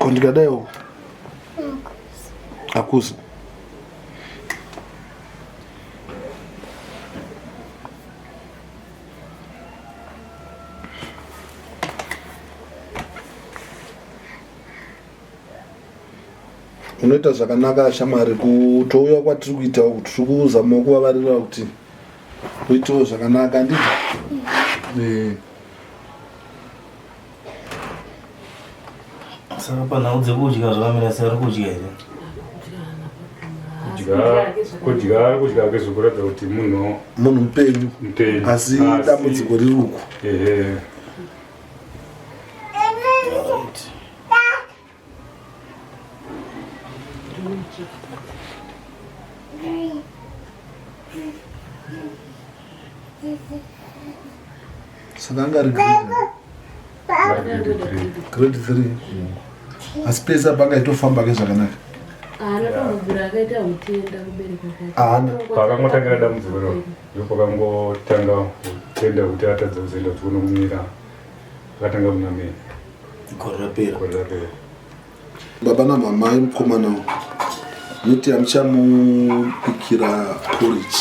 Ko ndikadai uku hakuzi. Unoita zvakanaka shamwari kutouya kwatiri kuita uku tiri kuzamawo kuvavarira kuti uitewo zvakanaka handiti? Eh. Saka panhau dzekudya zvakamira sei ari kudya here? Kudya ari kudya ake zvikuratidza kuti munhu munhu mupenyu mupenyu asi dambudziko riri uku. Ehe. Saka anga ari grade 3 asi pese apa anga aitofamba ke zvakanaka. Haana. Pakangotangira dambudziko iro ndopakangotanga kutenda kuti atadza kuzoenda kuchikoro kumira akatanga kuna May gore rapera. Gore rapera. Baba namama yemukomana uyu miti yamuchamubikira porridge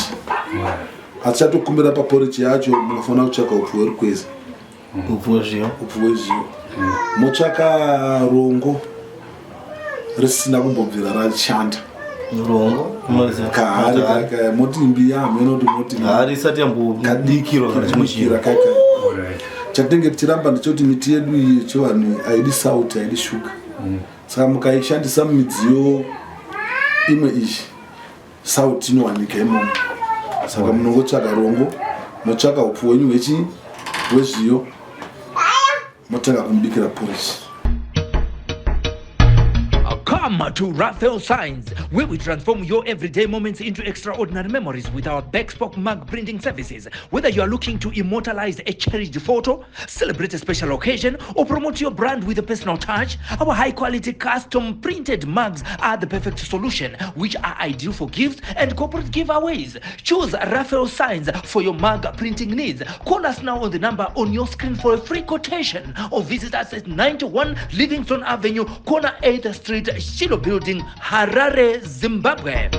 asi chatokumbira paporridge yacho munofanira kutsvaka upfu hwerukwezi upfu hwezviyo upfu hwezviyo motsvaka rongo risina kumbobvira rashanda rongo kahari kaka moti mbiya hameno kuti moti hari isati yambobikirwa kana chimwe chinhu kaka chatinenge tichiramba ndechekuti miti yedu iyi yechivanhu haidi sauti haidi shuga mm. saka mukaishandisa mumidziyo imwe iyi sauti inowanika imomo saka munongotsvaga rongo motsvaka upfu hwenyu hwechi hwezviyo motanga kumubikira porridge Come to Raphael Signs, where we transform your everyday moments into extraordinary memories with our bespoke mug printing services. Whether you are looking to immortalize a cherished photo, celebrate a special occasion, or promote your brand with a personal touch, our high quality custom printed mugs are the perfect solution, which are ideal for gifts and corporate giveaways. Choose Raphael Signs for your mug printing needs. Call us now on the number on your screen for a free quotation or visit us at 91 Livingston Avenue, corner 8th Street, Shiloh Building, Harare, Zimbabwe.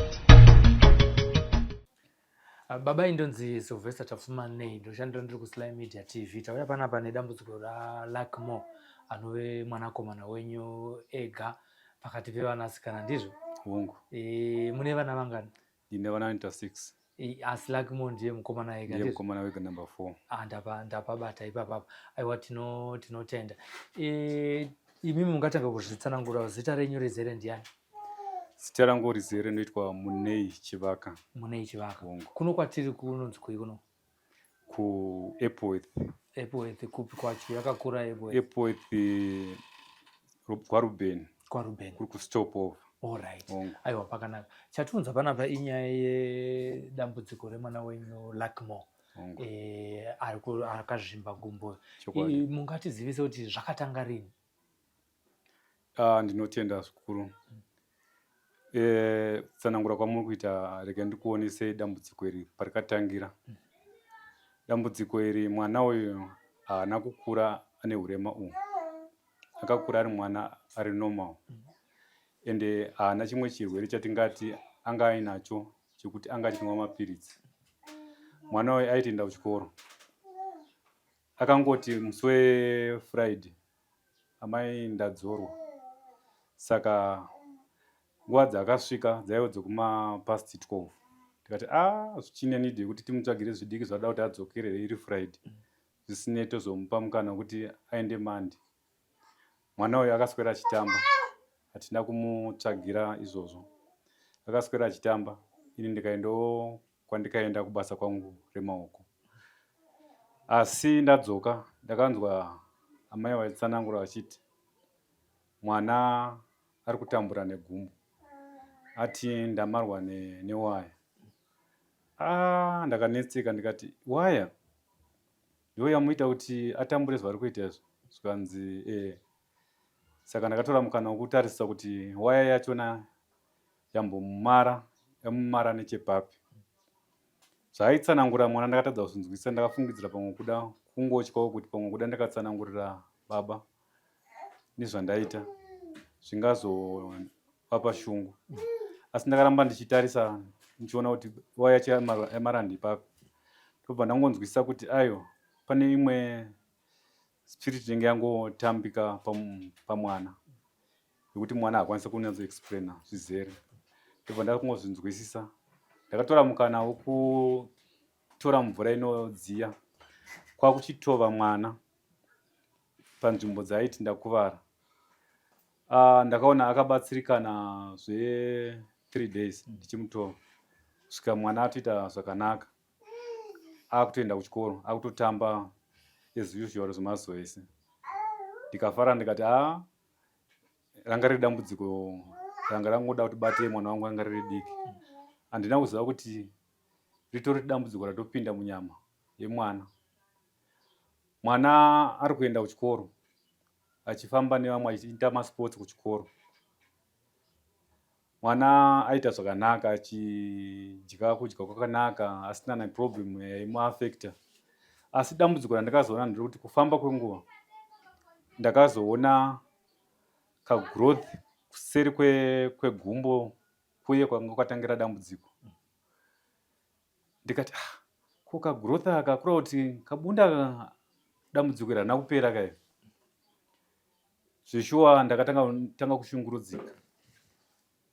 Ah, baba indonzi Sylvester Tapfumanei ndoshandira ndiri kuSly Media TV tauya panapa nedambudziko raLuckmore anove mwanakomana wenyu ega pakati pevanasikana ndizvo? Hongu. E, mune vana vangani? Ndine vana vanoita 6. E, asi Luckmore ndiye mukomana ega ndiye mukomana wega number 4. Ah, ndapa ndapabata ipapapa. Aiwa tino tinotenda. E, imimi mungatanga kuzvitsanangura zita renyu rizere ndiani? Zita rangu rizere rinoitwa Munei Chivaka. Munei Chivaka. Hongu. Kuno kwatiri kunonzi kui kuno? Ku Epworth. Epworth kupi kwacho yakakura Epworth? Epworth kwaRuben. KwaRuben. Kuri kustop over. All right. Aiwa pakanaka. Chatiunza panapa inyaya yedambudziko remwana wenyu Luckmore. Eh, akazvimba gumbo. Mungatizivise kuti zvakatanga rini? Ah, ndinotenda zvikuru eh, kutsanangura kwamuri kuita rega ndikuonesei dambudziko iri parikatangira dambudziko iri mwana uyu haana kukura ane urema uhu akakura ari mwana ari normal ende haana chimwe chirwere chatingati anga ainacho chekuti anga achinwa mapiritsi mwana uyu aitoenda kuchikoro Akangoti musi weFriday amai ndadzorwa saka nguva dzaakasvika dzaive dzekuma past 12 ndikati a ah, zvichine need yekuti timutsvagire zvidiki zvada kuti adzokere iri Friday zvisinei tozomupa mukana wekuti aende Monday. Mwana uyu akaswera achitamba hatina kumutsvagira izvozvo akaswera achitamba ini ndikaendawo kwandikaenda kubasa kwangu remaoko asi ndadzoka ndakanzwa amai vachitsanangura vachiti mwana ari kutambura negumbo ati ndamarwa newaya ah ndakanetseka ndikati waya ndiyo yamuita kuti atambure zvaari kuita izvo zvikanzi eh saka ndakatora mukana wekutarisa kuti waya yachona yambomumara yamumara nechepapi zvaaitsanangura mwana ndakatadza kuzvinzwisisa ndakafungidzira pamwe kuda kungotyawo kuti pamwe kuda ndakatsanangurira baba nezvandaita zvingazovapa shungu. Asi ndakaramba ndichitarisa ndichiona kuti waya yacho yamarandi ipapi. Ndobva ndangonzwisisa kuti aiwa pane imwe spirit inenge yangotambika pamwana yekuti mwana haakwanisi kunyatso explaina zvizere. Ndobva ndakungozvinzwisisa. Ndakatora mukana wekutora mvura inodziya kwakuchitova mwana panzvimbo dzaaiti ndakuvara. Ah, ndakaona akabatsirikana zve 3 days ndichimutora kusvika mwana atoita zvakanaka akutoenda kuchikoro akutotamba as usual zvemazuva ese ndikafara ndikati a ah, ranga riri dambudziko ranga rangoda kuti batei mwana wangu ranga riri diki handina kuziva kuti ritori dambudziko ratopinda munyama yemwana Mwana ari kuenda kuchikoro achifamba nevamwe achiita masports kuchikoro. Mwana aita zvakanaka achidya kudya kwakanaka asina neproblem yaimuafecta. Asi dambudziko randakazoona nderekuti kufamba kwenguva ndakazoona kagrowth kuseri kwegumbo kuye kwanga kwatangira dambudziko. Ndikati ah, ko kagrowth aka kureva kuti kabunda aka dambudziko iri harina kupera kai. Zveshuwa ndakatanga tanga kushungurudzika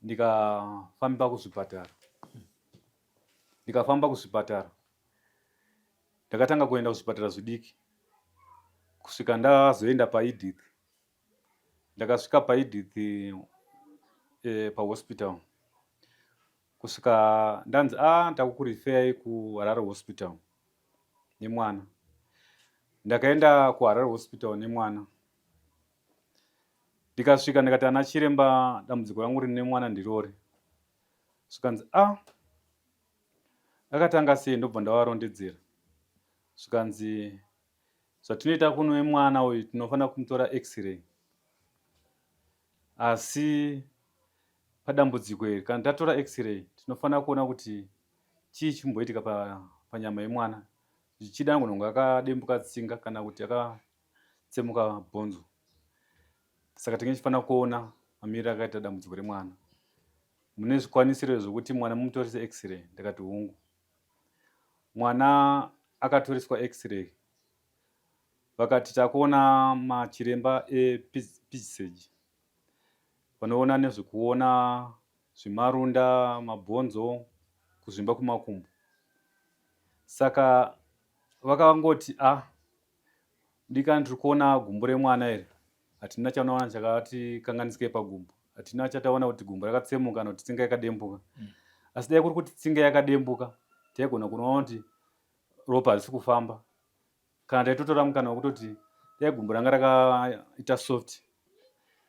ndikafamba kuzvipatara ndikafamba kuzvipatara ndakatanga kuenda kuzvipatara zvidiki kusvika ndazoenda paEdith. Ndakasvika paEdith eh, pahospital kusvika ndanzi a ah, takukurifeyai kuHarare hospital nemwana. Ndakaenda kuHarare hospital nemwana ndikasvika ndikati ana chiremba dambudziko rangu rine mwana ndirori zvikanzi a ah, akatanga sei ndobva ndavarondedzera zvikanzi Zvatinoita kuno mwana uyu tinofanira kumutora x-ray asi padambudziko iri kana tatora x-ray tinofanira kuona kuti chii chimboitika panyama yemwana zvichida anogona kunge akadembuka tsinga kana kuti akatsemuka bhonzo saka tinge tichifanira kuona mamiriro akaita dambudziko remwana mune zvikwanisiro zvekuti mwana mumutorise x-ray ndakati hungu Mwana akatoreswa x-ray vakati takuona machiremba ePigsage vanoona nezvekuona zvemarunda, mabhonzo, kuzvimba kwemakumbo. Saka vakangoti a ah, Mudikani tiri kuona gumbo remwana iri hatina chaunoona chakati kanganisike pagumbo hatina chataona kuti gumbo rakatsemuka kana kuti tsinga yakadembuka mm. asi dai kuri kuti tsinga yakadembuka taigona kunoona kuti ropa harisi kufamba kana taitotora mukana wekutoti dai gumbo ranga rakaita soft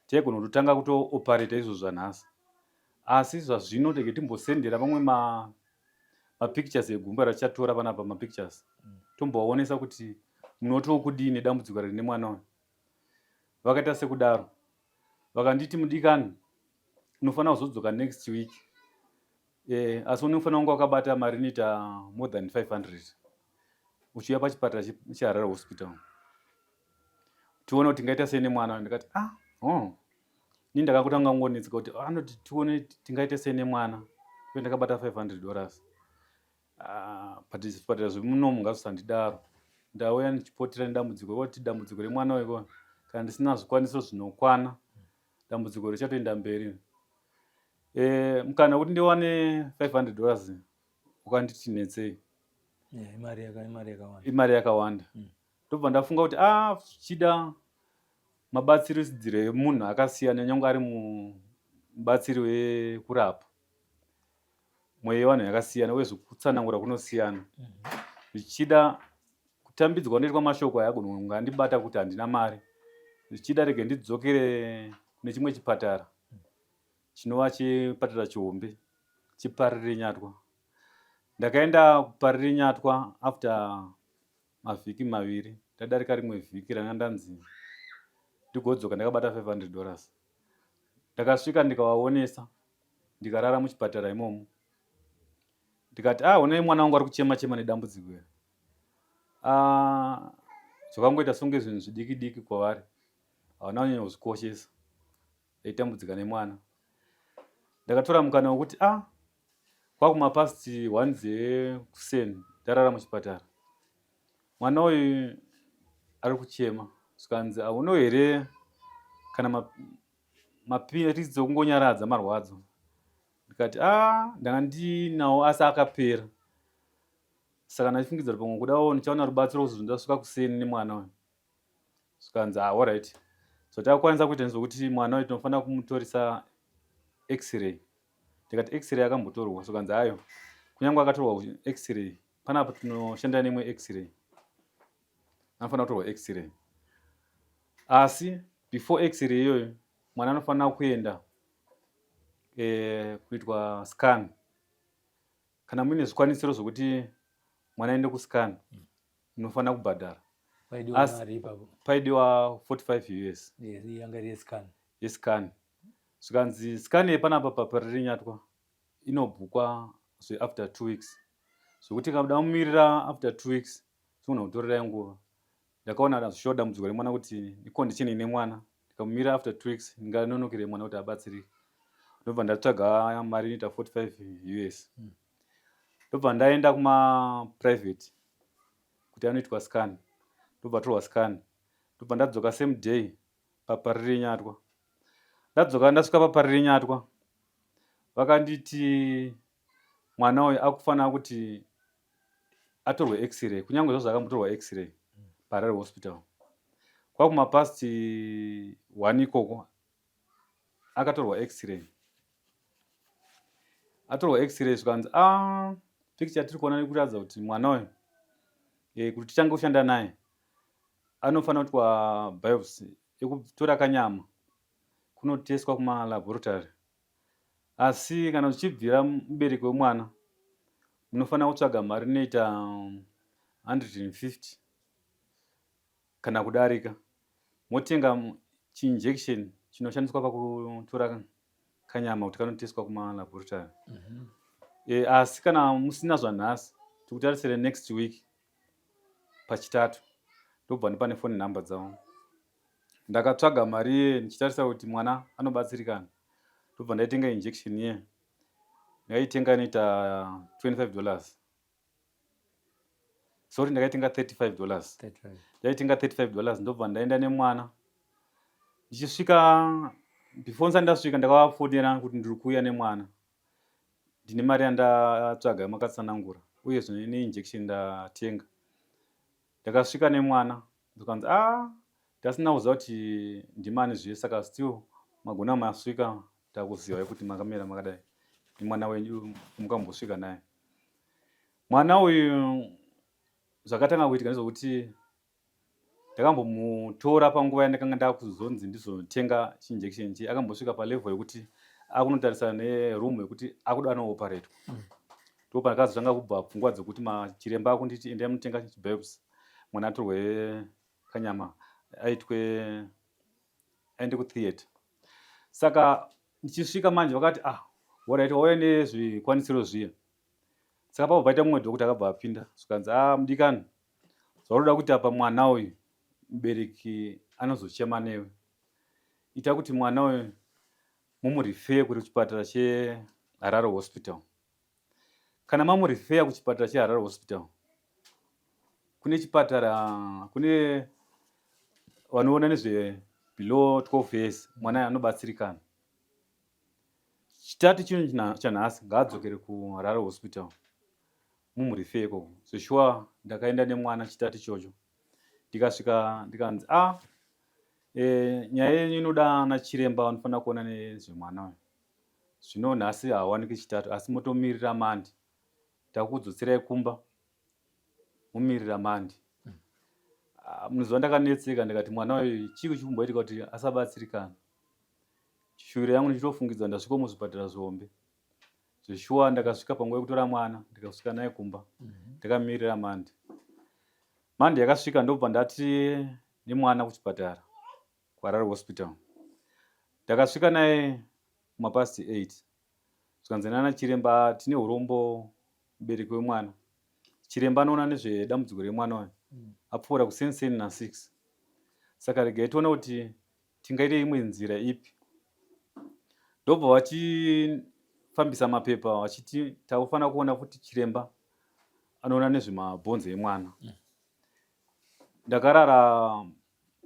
taigona kutotanga kutoopareta izvo zvanhasi asi zvazvino tege timbosendera mamwe ma mapictures egumbo ratichatora panapa mapictures mm. tombovaonesa kuti munoti kudii nedambudziko rine mwana uyu vakaita sekudaro vakanditi mudikani unofanira kuzodzoka next week eh, asi unofanira kunge wakabata mari inoita more than 500 uchiuya pachipatara cheharare hospital tione kuti tingaita sei nemwana ndikati ah oh. Ini ndakakutanga kungonetseka kuti anoti tione tingaite sei nemwana uye ndakabata 500 dollars ah, but zvipatara zvemunomu ngazvisandidaro ndauya ndichipotera nedambudziko iko dambudziko remwana weko kana ndisina zvikwanisiro zvinokwana dambudziko richatoenda mberi eh, mukana wekuti ndiwane 500 dollars wakanditi netsei imari yakawanda mm. Ndobva ndafunga kuti ah zvichida mabatsiridziro emunhu akasiyana nyange ari mubatsiri wekurapa mweya yevanhu yakasiyana uye zvekutsanangura kunosiyana mhm. zvichida kutambidzwa kunoitwa mashoko aya agona kunge andibata kuti handina mari zvichida rege ndidzokere kune chimwe chipatara chinova chipatara chihombe chiparirenyatwa ndakaenda kuparirenyatwa after mavhiki maviri ndadarika rimwe vhiki ranga ndanzi ndigodzoka ndakabata 500 dollars ndakasvika ndikavaonesa ndikarara muchipatara imomo ndikati ah honai mwana wangu ari kuchema chema nedambudziko iri ah, zvakangoita songe zvinhu zvidiki diki kwavari havana kunyanya kuzvikoshesa. Ndaitambudzika nemwana. Ndakatora mukana wekuti a ah, kwakumapast one dzekuseni ndarara muchipatara. Mwana uyu ari kuchema zvikanzi hauno here kana mapiritsi okungonyaradza marwadzo. Ndikati a ah, ndanga ndinawo asi akapera. Saka ndachifungidzira pamwe kudawo ndichaona rubatsiro kuzozvo ndasvika kuseni nemwana uyu. Zvikanzi ah alright. Zvatakwanisa kuita ndezvekuti mwana uyu tinofanira kumutorisa x-ray. Ndikati x-ray akambotorwa zvikanzi ayo kunyange akatorwa x-ray panapa tinoshanda neimwe x-ray. Anofanira kutorwa x-ray. Asi before x-ray iyoyo mwana anofanira kuenda eh, kuitwa scan. Kana muine zvikwanisiro zvekuti mwana aende kuscan munofanira kubhadhara. Paidiwa 45 us yescan. Zvikanzi scan yepanapa paParirenyatwa inobhukwa zveafter 2 weeks zvekuti kamuda mumirira after 2 weeks zvinogona kutorerai nguva. Ndakaona zvishuwa dambudziko remwana kuti icondition ine mwana ndikamumira after 2 weeks ndinganonokere mwana kuti abatsirike. Ndobva ndatsvaga mari inoita 45 us. Ndobva ndaenda kuma private kuti anoitwa scan. Ndobva atorwa scan. Ndobva ndadzoka same day paParirenyatwa. Ndadzoka ndasvika paParirenyatwa vakanditi mwana uyu akufanira kuti atorwe x-ray kunyange zvazvo akambotorwa x-ray paHarare Hospital. Kwakuma past 1 ikoko akatorwa x-ray. Atorwa x-ray zvikanzi ah, picture yatiri kuona ikuratidza kuti mwana uyu e, kuti titange kushanda naye anofanira kuitwa biopsy yekutora kanyama kunotestwa kumalaboratory. Asi kana zvichibvira mubereki wemwana munofanira kutsvaga mari inoita 150 kana kudarika motenga chiinjection chinoshandiswa pakutora kanyama kuti kanotestwa kumalaboratory. Mm -hmm. E, asi kana musina zvanhasi tikutarisire next week pachitatu ndobva ndipane phone number dzavo. Ndakatsvaga mari iye ndichitarisa kuti mwana anobatsirikana ndobva ndaitenga injection iye ndakaitenga inoita 25 dollars sorry ndakaitenga 35 dollars ndaitenga 35 dollars ndobva ndaenda nemwana ndichisvika before ndisati ndasvika ndakavafonera kuti ndiri kuuya nemwana ndine mari yandatsvaga yamakatsanangura uye zvino neinjection ndatenga ndakasvika nemwana ndikanzi ah tasina kuziva kuti ndimani zviye saka still magona masvika takuziva kuti makamira makadai nemwana wenyu mukambosvika naye mwana uyu zvakatanga kuitika ndezvekuti ndakambomutora panguva yandakanga ndakuzonzi ndizotenga chinjection chi akambosvika palevel yekuti akunotarisana neroom yekuti akuda anooparetwa mm. Ndipo pandakazotanga kubva pfungwa dzekuti machiremba akunditi endai munotenga chibiopsy mwana atorwe kanyama aitwe aende kutheatre. Saka ndichisvika manje vakati ah horait wauya nezvikwanisiro zviya. Saka papo paita mumwe dhokota akabva apinda zvikanzi ah mudikani zvaunoda kuita pamwana uyu mubereki anozochema newe. Ita kuti mwana uyu mumurifeye kuchipatara cheHarare Hospital. Kana mamurifeya kuchipatara cheHarare Hospital, kune chipatara kune vanoona nezve below 12 years mwana anobatsirikana. Chitatu chino chanhasi ngaadzokere kuHarare Hospital mumurifeye ikoko. Zveshuwa ndakaenda nemwana chitatu ichocho ndikasvika ndikanzi a ah, e, nyaya yenyu inoda ana chiremba vanofanira kuona nezvemwana uyu. Zvino nhasi hawaniki chitatu asi motomirira Mandi. Takukudzoserai kumba momirira Mandi. Ah, munoziva ndakanetseka ndikati mwana uyu chii chikumboitika kuti asabatsirikana. Shuviro yangu ndichitofungidza ndasvika muzvipatara zvihombe. Zveshuwa ndakasvika panguva yekutora mwana ndikasvika naye kumba mhm. ndakamirira Mandi. Mandi yakasvika ndobva ndati nemwana kuchipatara. kuHarare Hospital. Ndakasvika naye kumapast 8 zvikanzi nana chiremba tine urombo mubereki wemwana. Chiremba anoona nezvedambudziko remwana uyu apfuura kuseni na 6 saka regai tione kuti tingaite imwe nzira ipi Ndobva vachifambisa mapepa vachiti takufanira kuona futi chiremba anoona nezvemabhonzo emwana. Ndakarara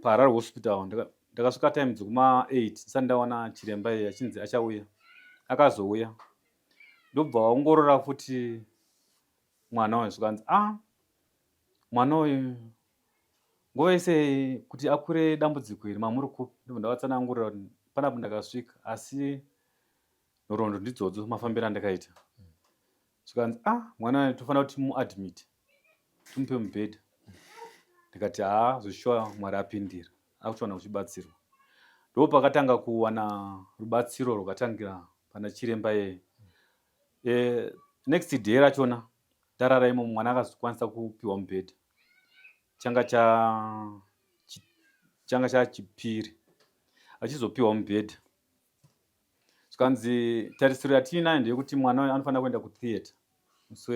paHarare Hospital, ndakasvika time dzekuma 8 ndisati ndaona chiremba iye achinzi achauya. Akazouya ndobva vaongorora futi mwana uyu, zvikanzi a ah, mwana uyu nguva yese kuti akure dambudziko iri mamuri kupi. Ndobva ndavatsanangurira kuti panapo ndakasvika, asi nhoroondo ndidzodzo mafambiro andakaita. Zvikanzi ah, mwana uyu tofanira kuti timuadmit, timupe mubhedha. Ndikati haa, zveshuwa Mwari apindira, akutowana kuchibatsirwa. Ndo pakatanga kuwana rubatsiro rwakatangira pana chiremba iyeye. Next day rachona ndarara imomo, mwana akazokwanisa kupiwa mubhedha. Changa cha changa chachipiri achizopiwa mubhedha. Zvikanzi tarisiro yatiinayo ndeyekuti mwana uyu anofanira kuenda kutheatre musi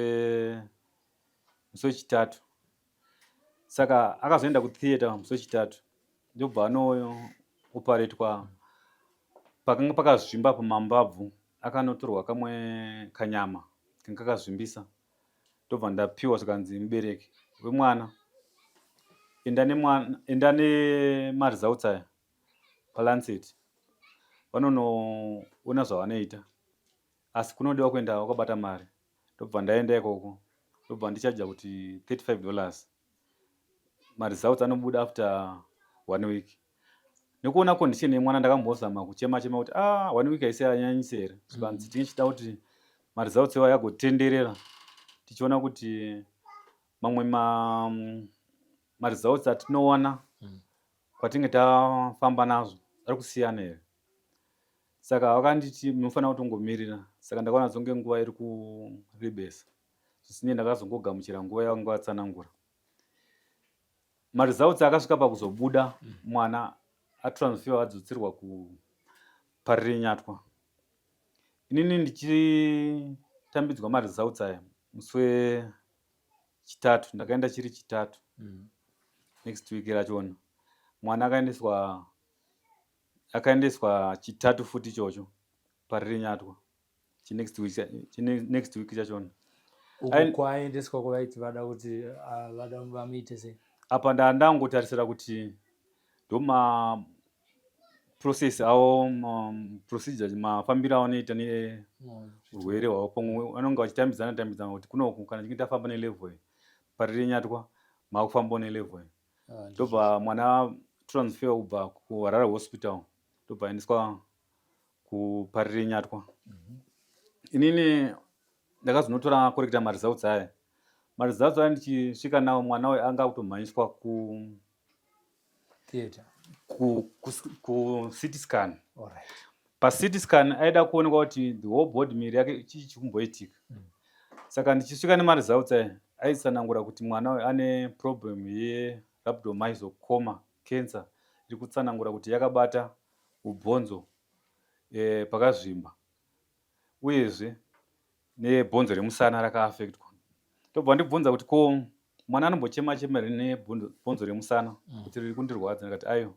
wechitatu. Saka akazoenda kutheatre musi wechitatu, ndobva anooparetwa pakanga pakazvimba pamambabvu, akanotorwa kamwe kanyama kanga kakazvimbisa, ndobva ndapiwa. Zvikanzi mubereki wemwana, enda nemwana, enda nemaresults aya paLancet, vanonoona zvavanoita, asi kunodiwa kuenda wakabata mari. Ndobva ndaenda ikoko, ndobva ndichaja kuti $35, maresults anobuda after one week. Nekuona condition yemwana ndakambozama kuchema chema kuti ah, one week haisi yanyanyisa here? Zvikanzi tinge tichida kuti maresults iwayo agotenderera, tichiona kuti mamwe maresults atinowana kwatinge tafamba nazvo ari kusiyana here. Saka vakanditi munofanira kutongomirira. Saka ndakaona zonge nguva iri kurebesa. Zvisinei ndakazongogamuchira nguva yavanga vatsanangura. Maresults akasvika pakuzobuda mwana atransfer, adzoserwa kuParirenyatwa. Inini ndichitambidzwa maresults aya musi wechitatu, ndakaenda chiri chitatu. Next week rachona mwana akaendeswa chitatu futi ichocho Parirenyatwa, next week chachona. Uku kwaendeswa kwavaiti vada kuti ah, vada vamuite sei? Apa ndangotarisira kuti ndoma process avo, procedure, mafambiro avanoita neurwere hwavo. Pamwe vanonge vachitambidzana tambidzana kuti kunoku kana chinge tafamba nelevel iyi, Parirenyatwa maakufambawo nelevel iyi. Ah, ndobva mwana transfer kubva kuHarare Hospital, ndobva aendeswa kuParirenyatwa. Inini ndakazonotora korekta maresults aya. Maresults aya ndichisvika nawo, mwana uyu anga akutomhanyiswa ku theatre, ku CT scan. Alright. PaCT scan aida kuonekwa kuti the whole body, miri yake, chii chikumboitika. Saka ndichisvika nemaresults aya, aitsanangura kuti mwana uyu ane problem yerhabdomyosarcoma cancer, iri kutsanangura kuti yakabata ubhonzo pakazvimba, uyezve nebhonzo remusana rakaafektwa. Ndobva ndibvunza kuti ko mwana anombochema chema here nebhonzo remusana kuti riri kundirwadza? Ndikati aiwa.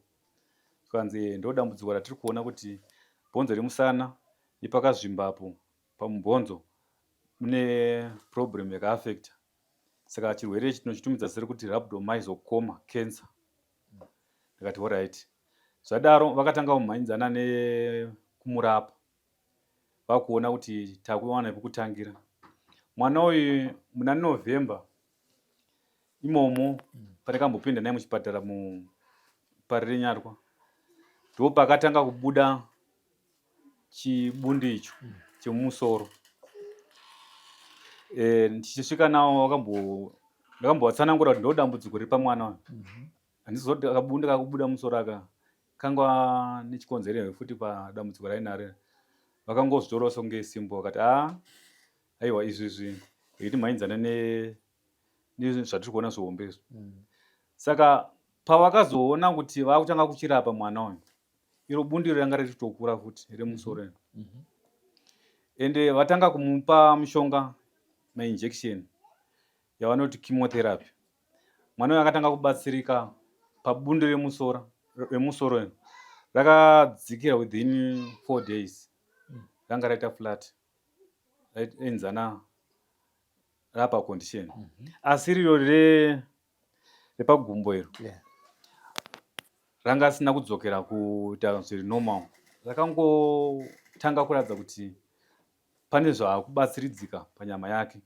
Zvikanzi ndo dambudziko ratiri kuona kuti bhonzo remusana nepakazvimbapo pamubhonzo mune problem yakaafekta. Saka chirwere ichi tinochitumidza zita rekuti rhabdomyosarcoma cancer. Ndikati alright. Zvadaro vakatanga kumhanyidzana nekumurapa, vakuona kuti takuwana pekutangira. Mwana uyu muna November imomo pandakambopinda naye muchipatara muParirenyatwa, ndo pakatanga kubuda chibundu icho chemumusoro. Ndichisvika nawo ndakambovatsanangura kuti ndo dambudziko riri pamwana uyu. Handizoti akabunda kakubuda musoro aka kanga nechikonzero here futi padambudziko rainaro. Vakangozvitorawo songe simbo, vakati a aiwa, izvi izvi reiti mhanyidzana nezvatiri kuona zvihombe izvi. Saka pavakazoona kuti vakutanga kuchirapa mwana uyu, iro bundi iro ranga richitokura futi remusoro iro. Ende vatanga kumupa mushonga, mainjection yavanoti chemotherapy, mwana uyu akatanga kubatsirika pabundu remusoro iro, rakadzikira within 4 days. Ranga raita flat raenzana rapa condition. Asi riro repagumbo iro ranga asina kudzokera kuita zviri normal. Rakangotanga kuratidza kuti pane zvaakubatsiridzika panyama yake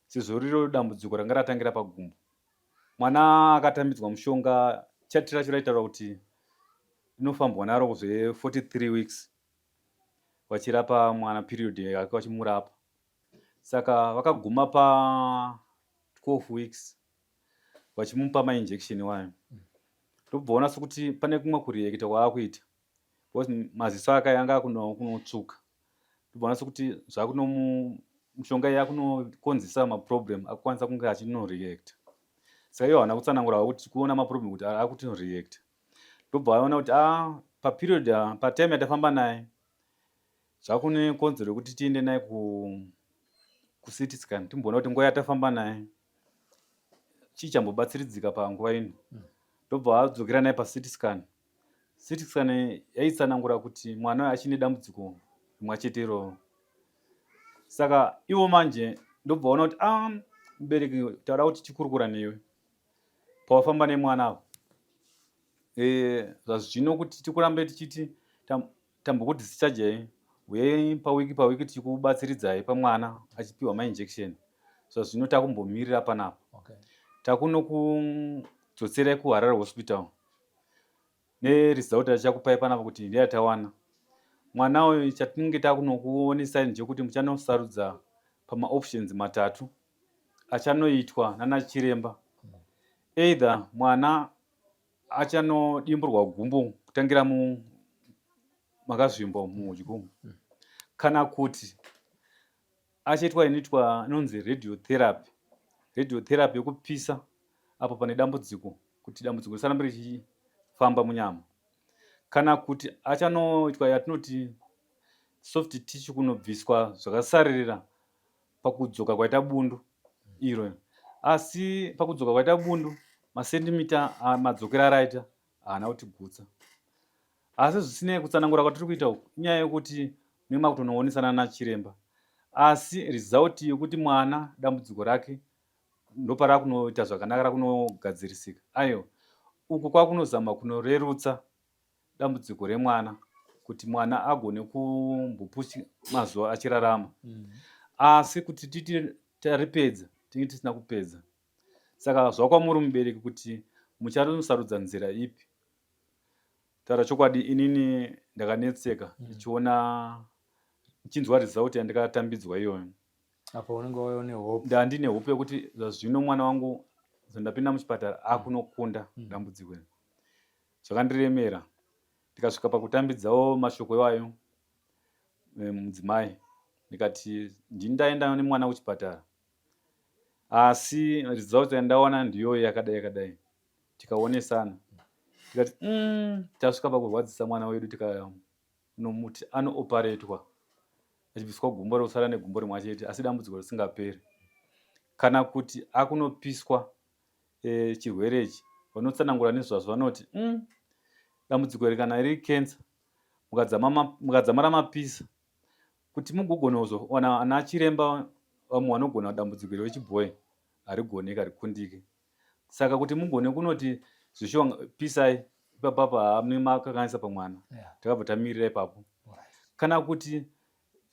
sezvo riro dambudziko ranga ratangira pagumbo. Mwana akatambidzwa mushonga, chati racho raitaura kuti inofambwa naro zve 43 weeks vachirapa mwana period yake vachimurapa. Saka vakaguma pa 12 weeks vachimupa mainjection iwayo. Ndobva ona sekuti pane kumwe kureacta kwaakuita because maziso ake anga akunotsvuka. Ndobva ona sekuti zvakunomu mishonga iyi yakunokonzesa maproblem akukwanisa kunge achinoreacta. Saka ivo havana kutsanangura kuti kuona maproblem kuti akutoreacta. Ndobva vaona kuti ah paperiod patime yatafamba naye zvakune kodzero yekuti tiende naye kuCT scan timboona kuti nguva yatafamba naye chii chambobatsiridzika panguva ino. Ndobva vadzokera naye paCT scan. CT scan yaitsanangura kuti mwana uyu achine dambudziko rimwe chete iroro. Saka ivo manje ndobva vaona kuti ah mubereki taura kuti tikurukura newe pawafamba nemwana ava zvazvino kuti tikurambe tichiti tambokudischargei huyai pawiki pawiki tichikubatsiridzai pamwana achipiwa mainjection zvazvino takumbomirira panapa. Takunokudzoserai kuHarare Hospital neresult yatichakupai panapa kuti ndeyatawana. Mwana uyu chatinenge takunokuonesai ndechekuti muchanosarudza pamaoptions matatu achanoitwa nanachiremba. Either mwana achanodimburwa gumbo kutangira makazvimba muhudyu, kana kuti achaitwa inoitwa inonzi radiotherapy. Radiotherapy yekupisa apo pane dambudziko kuti dambudziko risarambe richifamba munyama, kana kuti achanoitwa yatinoti soft tissue kunobviswa zvakasaririra pakudzoka kwaita bundu iro. Asi pakudzoka kwaita bundu masendimita madzokero araita haana kutigutsa. Asi zvisinei kutsanangura kwatiri kuita uku inyaya yekuti mune makutonoonesana nachiremba, asi result yekuti mwana dambudziko rake ndoparakunoita zvakanaka rakunogadzirisika. Aiwa, uku kwakunozama kunorerutsa dambudziko remwana kuti mwana agone kumbopushi mazuva achirarama. Asi kuti titi taripedza tinge tisina kupedza. Saka zvakwamuri mubereki kuti muchanosarudza nzira ipi. Taura chokwadi inini ndakanetseka ndichiona ndichinzwa result yandikatambidzwa iyoyo. Apa unenge waiva nehope. Ndandine hope yekuti zvazvino mwana wangu zvandapinda muchipatara akunokunda dambudziko iri. Zvakandiremera ndikasvika pakutambidzawo mashoko iwayo mudzimai ndikati ndini ndaenda nemwana kuchipatara asi result yandawana ndiyo yakadai yakadai. Tikaonesana tikati tasvika pakurwadzisa mwana wedu tikanomuti anooparetwa achibviswa gumbo rosara negumbo rimwe chete asi dambudziko risingaperi, kana kuti akunopiswa chirwere ichi. Vanotsanangura nezvazvo vanoti dambudziko iri kana riri cancer mukadzamara mapisa kuti mugogona kuzowana ana chiremba vamwe vanogona dambudziko iri vechibhoyi harigoneki harikundiki. Saka kuti mugone kunoti zvishuwa pisai ipapapa hamune makakanganisa pamwana. Takabva tamirira ipapo. Kana kuti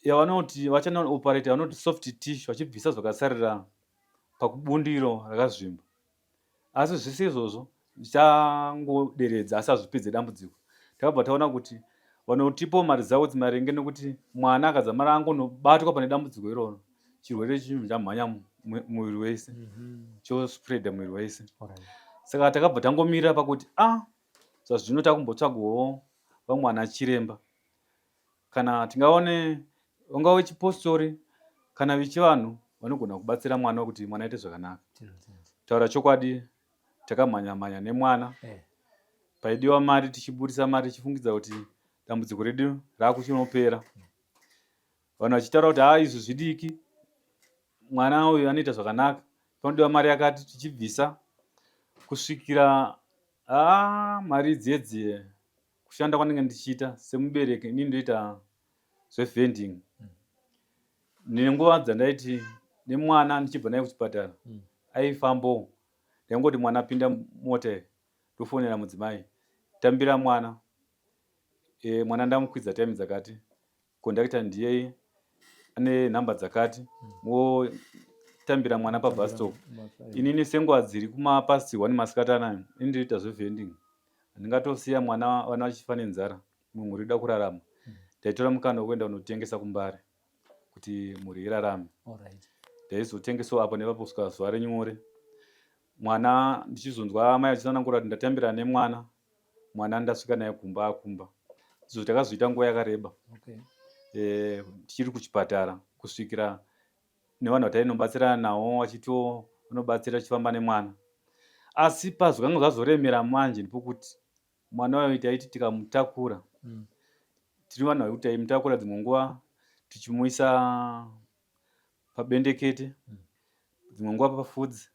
yavanoti vachanooperate vanoti soft tissue vachibvisa zvakasarira pakubundiro rakazvimba. Asi zvese izvozvo zvichangoderedza asi hazvipedze dambudziko. Takabva taona kuti vanotipawo maresults maringe nekuti mwana akadzamara angonobatwa pane dambudziko iroro chirwere chinhu chamhanya muviri wese chospreada muviri wese. Saka takabva tangomirira pakuti zvazvino takumbotsvagawo vamwe ana chiremba kana tingaone vangava vechipostori kana vechivanhu vanogona kubatsira mwana kuti mwana aite zvakanaka. Taura chokwadi takamhanya mhanya nemwana paidiwa mari tichiburitsa mari tichifungidza kuti dambudziko redu rakuchinopera. Vanhu vachitaura kuti haa izvi zvidiki mwana uyu anoita zvakanaka panodiwa mari yakati tichibvisa kusvikira mari dziye dziye kushanda kwanenge ndichiita semubereki inini ndoita zvevending Nenguva dzandaiti nemwana ndichibva naye kuchipatara aifambawo ndaingoti mwana pinda mota ndofonera mudzimai tambira mwana e, mwana ndamukwidza time dzakati conductor ndiyei ane nhamba dzakati motambira mwana pabus stop. Inini senguva dziri kumapast one masikati anayo ini ndinoita zvevending handingatosiya mwana vana vachifa nenzara imwe mhuri ida kurarama. Ndaitora mukana wekuenda kunotengesa kuMbare kuti mhuri irarame. Ndaizotengesawo apo nepapo kusvika zuva renyore mwana ndichizonzwa amai achitsanangura kuti ndatambira nemwana mwana ndasvika naye kumba akumba. Izvo takazviita nguva yakareba tichiri kuchipatara kusvikira nevanhu vatainobatsirana navo vachito vanobatsira tichifamba nemwana. Asi pazvakanga zvazoremera manje ndepokuti mwana uyu taiti tikamutakura tiri vanhu vaikuti taimutakura dzimwe nguva tichimuisa pabendekete dzimwe nguva pafudzi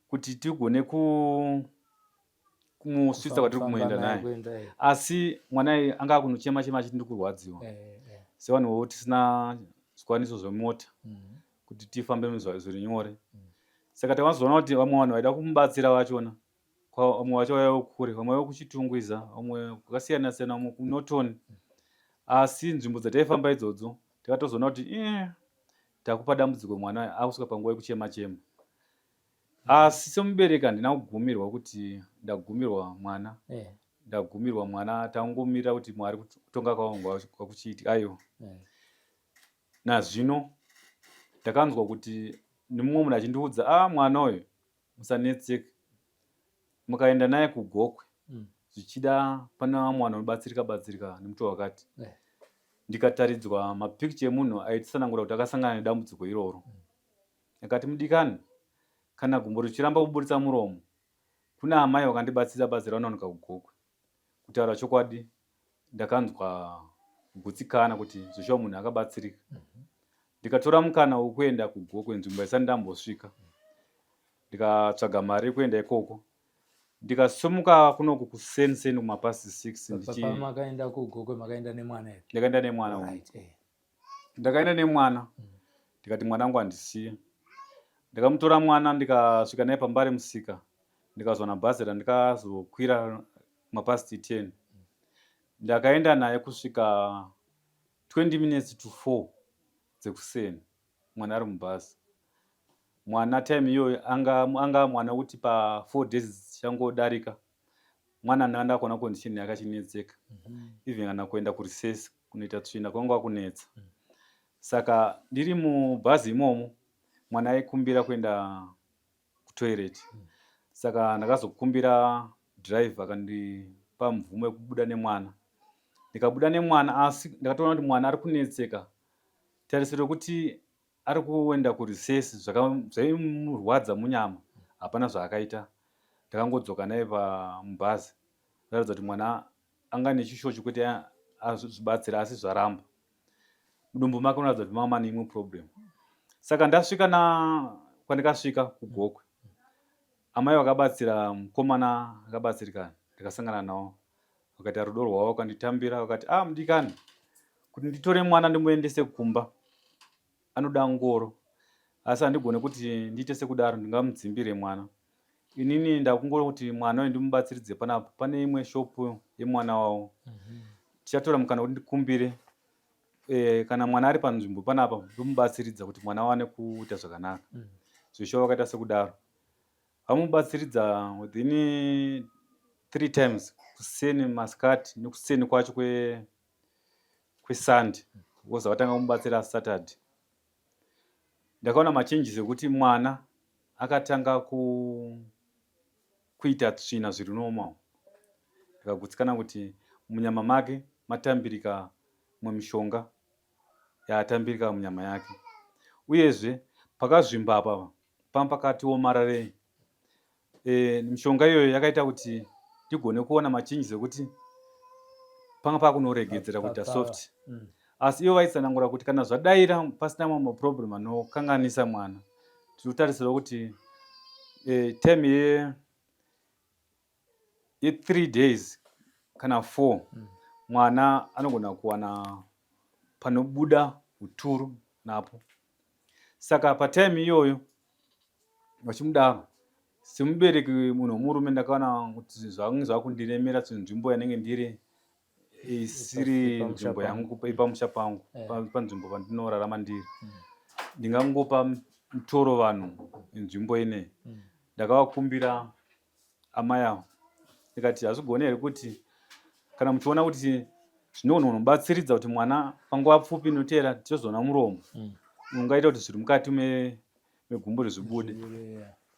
kuti tigone kumusvitsa kwatiri kumuenda naye. Asi mwana uyu anga akunochema chema achiti ndiri kurwadziwa sevanhuwo tisina zvikwaniso zvemota kuti tifambe zviri nyore. Saka takazoona kuti vamwe vanhu vaida kumubatsira vachona vamwe vacho vaiva kure, vamwe vaiva kuChitungwiza, vamwe kwakasiyana siyana, vamwe kuNorton. Asi nzvimbo dzataifamba idzodzo takatozoona kuti takupa dambudziko mwana akusvika panguva yekuchema chema. Asi semubereki handina kugumirwa kuti ndagumirwa mwana ndagumirwa mwana tangomirira kuti Mwari kutonga kwavo kwakuchiitika. Aiwa nazvino ndakanzwa kuti nemumwe munhu achindiudza a mwana uyu musanetseke mukaenda naye kuGokwe zvichida pane vamwe vanhu vanobatsirika batsirika nemutoo wakati. Ndikataridzwa mapikicha emunhu aitsanangura kuti akasangana nedambudziko iroro. Akati mudikani kana gumbo richiramba kuburitsa muromo kuna amai vakandibatsira batsira vanowanika kuGokwe. Kutaura chokwadi ndakanzwa kugutsikana kuti zveshuwa munhu akabatsirika. Ndikatora mukana wekuenda kuGokwe nzvimbo yasati ndambosvika. Ndikatsvaga mari yekuenda ikoko. Ndikasimuka kunoku kuseni seni kumapast 6 ndichi Pamakaenda kuGokwe makaenda nemwana here? Ndakaenda nemwana. Right. Ndakaenda nemwana ndikati mwana wangu handisiye. Ndakamutora mwana ndikasvika naye paMbare musika ndikazowana bhazi randikazokwira mapast 10. Ndakaenda naye kusvika 20 minutes to 4 dzekuseni mwana ari mubhazi. Mwana time iyoyo anga anga mwana wekuti pa 4 days dzichangodarika mwana ndanga ndakuona condition yake achinetseka even kana kuenda kurecess kunoita tsvina kwanga kwakunetsa. Saka ndiri mubhazi imomo mwana aikumbira kuenda kutoilet. Saka ndakazokumbira driver akandipa mvumo yekubuda nemwana. Ndikabuda nemwana asi ndakatoona kuti mwana ari kunetseka. Tarisiro yekuti ari kuenda kurecess zvaimurwadza munyama hapana zvaakaita. Ndakangodzoka naye pamubhazi kuratidza kuti mwana anga nechishuwo chekuti azvibatsire asi zvaramba. Mudumbu make munoratidza kuti manga mane imwe problem. Saka ndasvika na kwandikasvika kuGokwe amai vakabatsira mukomana akabatsirikana ndikasangana navo vakaita rudo rwavo vakanditambira vakati ah mudikani kuti nditore mwana ndimuendese kumba anoda ngoro asi handigone kuti ndiite sekudaro ndingamudzimbire mwana. Inini ndakungoti mwana uyu ndimubatsiridze panapa pane imwe shopu yemwana wavo. Tichatora mukana wekuti ndikumbire kana mwana ari panzvimbo panapa ndomubatsiridza kuti mwana awane kuita zvakanaka. Zveshuwa vakaita sekudaro. Vamubatsiridza within 3 times kuseni masikati nekuseni kwacho kweSunday because vakatanga kumubatsira Saturday. Ndakaona machanges ekuti mwana akatanga kuita tsvina zviri normal. Ndikagutsikana kuti munyama make matambirika imwe mishonga yatambirika munyama yake. Uyezve pakazvimba apa panga pakati omararei. Mishonga iyoyo yakaita kuti ndigone kuona machanges ekuti panga pakunoregedzera kuita soft. Asi ivo vaitsanangura kuti kana zvadaira pasina mamwe maproblem anokanganisa mwana tinotarisira kuti time ye 3 days kana 4 mwana anogona kuwana panobuda uturu napo. Saka patime iyoyo vachimudaro semubereki munhu wemurume ndakaona kuti zvange zvakundiremera nzvimbo yanenge ndiri isiri nzvimbo yangu pamusha pangu eh. panzvimbo pandinorarama ndiri mm. ndingangopa mutoro vanhu nzvimbo ineyi mm. ndakavakumbira amai avo ndikati hazvigone here kuti kana muchiona kuti zvinogona kunobatsiridza kuti mwana panguva pfupi inoteera tichazoona muromo mm. ungaita kuti zviri mukati megumbo rizvibude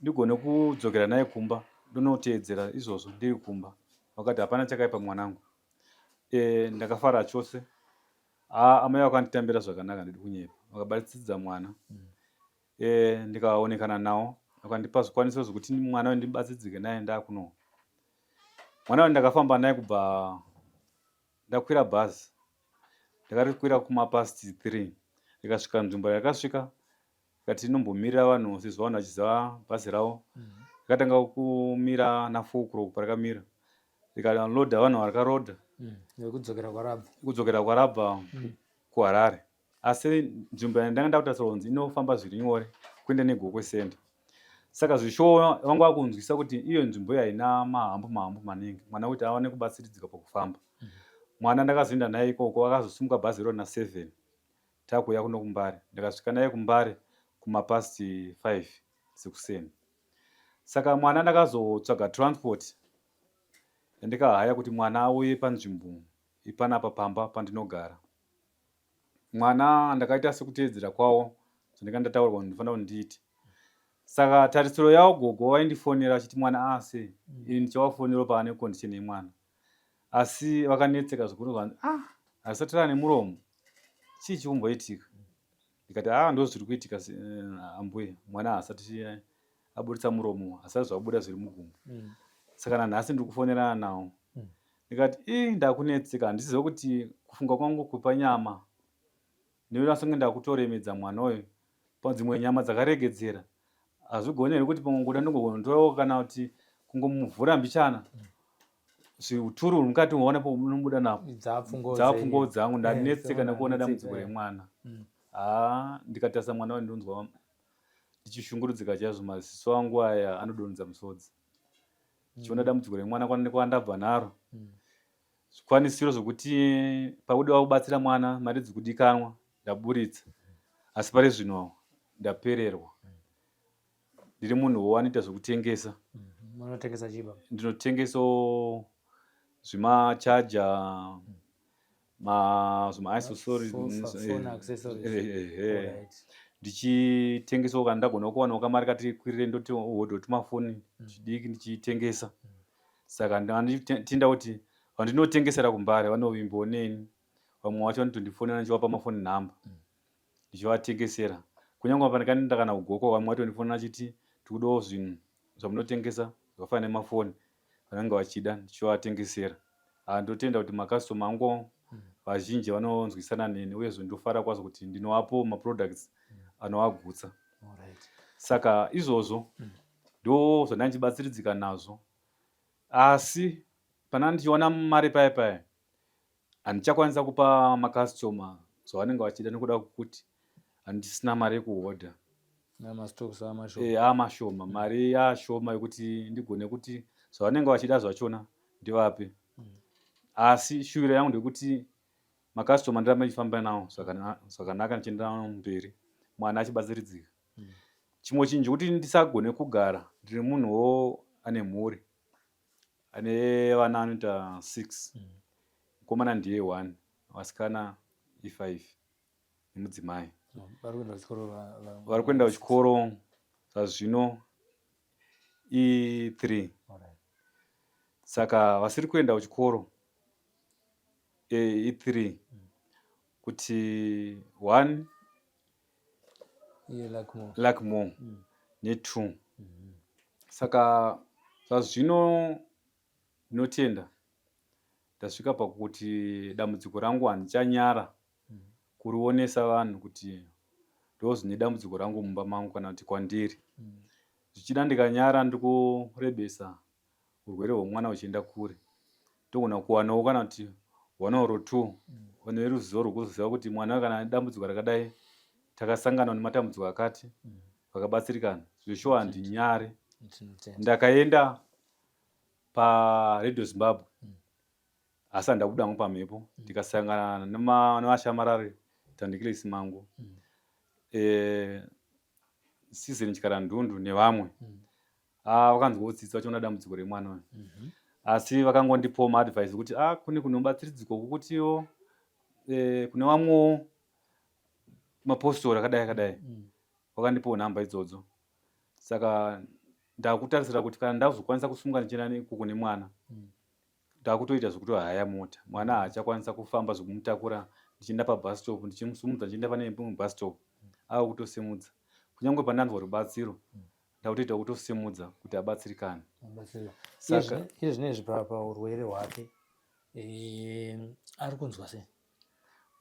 ndigone kudzokera naye kumba ndonoteedzera izvozvo ndiri kumba vakati hapana chakaipa mwanangu e, ndakafara chose amai vakanditambira zvakanaka ndidi kunyepa vakabatsiridza mwana mm. E, ndikaonekana nawo vakandipa zvikwanisiro zvekuti mwana uyu ndibatsidzike naye ndakuno mwana uyu ndakafamba naye kubva ndakwira bhazi ndakarikwira kumapast 3 rikasvika nzvimbo yakasvika ikati inombomirira vanhu sezvo vanhu vachiziva bhazi ravo mhm. rikatanga kumira na4 o'clock parakamira rikaloda vanhu varikaroda mm, kudzokera kwarabva kudzokera kwarabva mm. kuharare asi nzvimbo yandanga ndakutarisirwa kunzi inofamba zviri nyore kuenda negokwe center saka zvishowa vanga vakunzwisa kuti iyo nzvimbo iyo haina mahambu mahambu maningi mwana kuti awane kubatsiridzika pakufamba mhm. mwana ndakazoenda naye ikoko akazosimuka bhazi iro na7 takuuya kuno kumbare ndikasvika naye kumbare kumapast 5 sekuseni saka mwana ndakazotsvaga transport yandikahaya kuti mwana auye panzvimbo ipanapa pamba pandinogara Mwana ndakaita sekuteedzera kwavo zvandanga ndataurwa kuti ndinofanira kuti ndiite. Saka tarisiro yavo gogo vaindifonera vachiti mwana ase mm. ini ndichavafonerawo paane condition yemwana. Asi vakanetseka zvikuru vanzi ah hazvisati rane muromo chii chikumboitika ndikati ah ndozviri kuitika eh, ambuya mwana haasati aburitsa muromo hasati zvabuda zviri mugumbo mm. saka nanhasi ndiri kufonerana nawo mm. ndikati ii ndakunetseka handizive kuti kufunga kwangu kupa nyama ndinonasonge ndakutoremedza mwana uyu padzimwe nyama dzakaregedzera hazvigone here kuti pamwe kuda ndingonotorawo kana kuti kungomuvhura mbichana mm. zviuturu huri mukati unoona paunobuda napo dzapfungo dzangu ndanetseka nekuona dambudziko remwana mm. haa ndikatarisa mwana uyu ndinonzwa ndichishungurudzika chaizvo maziso angu aya anodonhedza musodzi ndichiona mm. dambudziko remwana kwandabva naro mm. zvikwanisiro zvekuti pakudiwa kubatsira mwana mari dzikudikanwa ndaburitsa asi pari zvino ndapererwa mm. ndiri munhu wo anoita zvekutengesa ndinotengesawo zvimachaja ndichitengesawo kana ndagona kuwanawo kamari kati kwirire ndoti hodho tumafoni mm. chidiki ndichitengesa mm. saka ndinda kuti vandinotengesera kumbare vanovimbawo neni vamwe vacho vanotondifonera ndichivapa mafoni nhamba mm. ndichivatengesera kunyange pandakaenda kana kugoko vamwe vatondifonera achiti tikudawo zvinhu zvamunotengesa zvakafanana nemafoni vanenge vachida ndichivatengesera ah, ndotenda kuti makastoma angu mm. vazhinji vanonzwisana neni uyezve ndofara kwazvo kuti ndinovapo maproducts mm. anovagutsa saka izvozvo mm. ndo zvandandichibatsiridzika nazvo asi pana ndichiona mari paya paya Handichakwanisa kupa makasitoma zvavanenge vachida nekuda kwekuti handisina mari yekuhodha. Amashoma, eh, mari yashoma yekuti ndigone kuti zvavanenge vachida zvachona ndivape. Mm. Asi shuviro yangu ndekuti makasitoma ndirambe ndichifamba nawo zvakanaka ndichienda nawo mberi mwana achibatsiridzika. Mm. Chimwe chinhu chekuti ndisagone kugara ndiri munhuwo ane mhuri ane vana anoita 6 mm. mukomana ndiye 1 vasikana i5 nemudzimai vari kuenda kuchikoro zvazvino i3 saka vasiri kuenda kuchikoro e, i3 mm. kuti 1 Luckmore mm. ne2 mm -hmm. Saka zvazvino ndinotenda ndasvika pakuti dambudziko rangu handichanyara mm. kurionesa vanhu kuti ndozvine dambudziko rangu mumba mangu kana kuti kwandiri mm. Zvichida ndikanyara ndikurebesa urwere hwemwana huchienda kure, togona kuwanawo kana kuti one or two mm. Vane ruzivo rwekuziva kuti mwana kana ane dambudziko rakadai, takasangana nematambudziko akati, vakabatsirikana. Zveshuwa handinyare. Ndakaenda paRadio Zimbabwe asi handabuda hangu pamhepo, ndikasangana nevashamarari Tandikile Simango, Season Chikaradundu nevamwe. Ah, vakanzwawo tsitsi vachiona dambudziko remwana uyu. Asi vakangondipawo maadvice kuti ah, kune kunobatsiridziko kukutiwo kune vamwewo mapostori akadai akadai. Vakandipawo nhamba idzodzo. Saka ndakutarisira kuti kana ndazokwanisa kusunga ndichienda ikoko nemwana, ndakutoita zvekutohaya mota. Mwana haachakwanisa kufamba zvekumutakura ndichienda pabus stop, ndichimusimudza ndichienda pane imwe bus stop. Ava kutosimudza. Kunyangwe pandanzwa rubatsiro, ndakutoita kutosimudza kuti abatsirikane. Saka iye zvinezvi paurwere hwake ari kunzwa sei?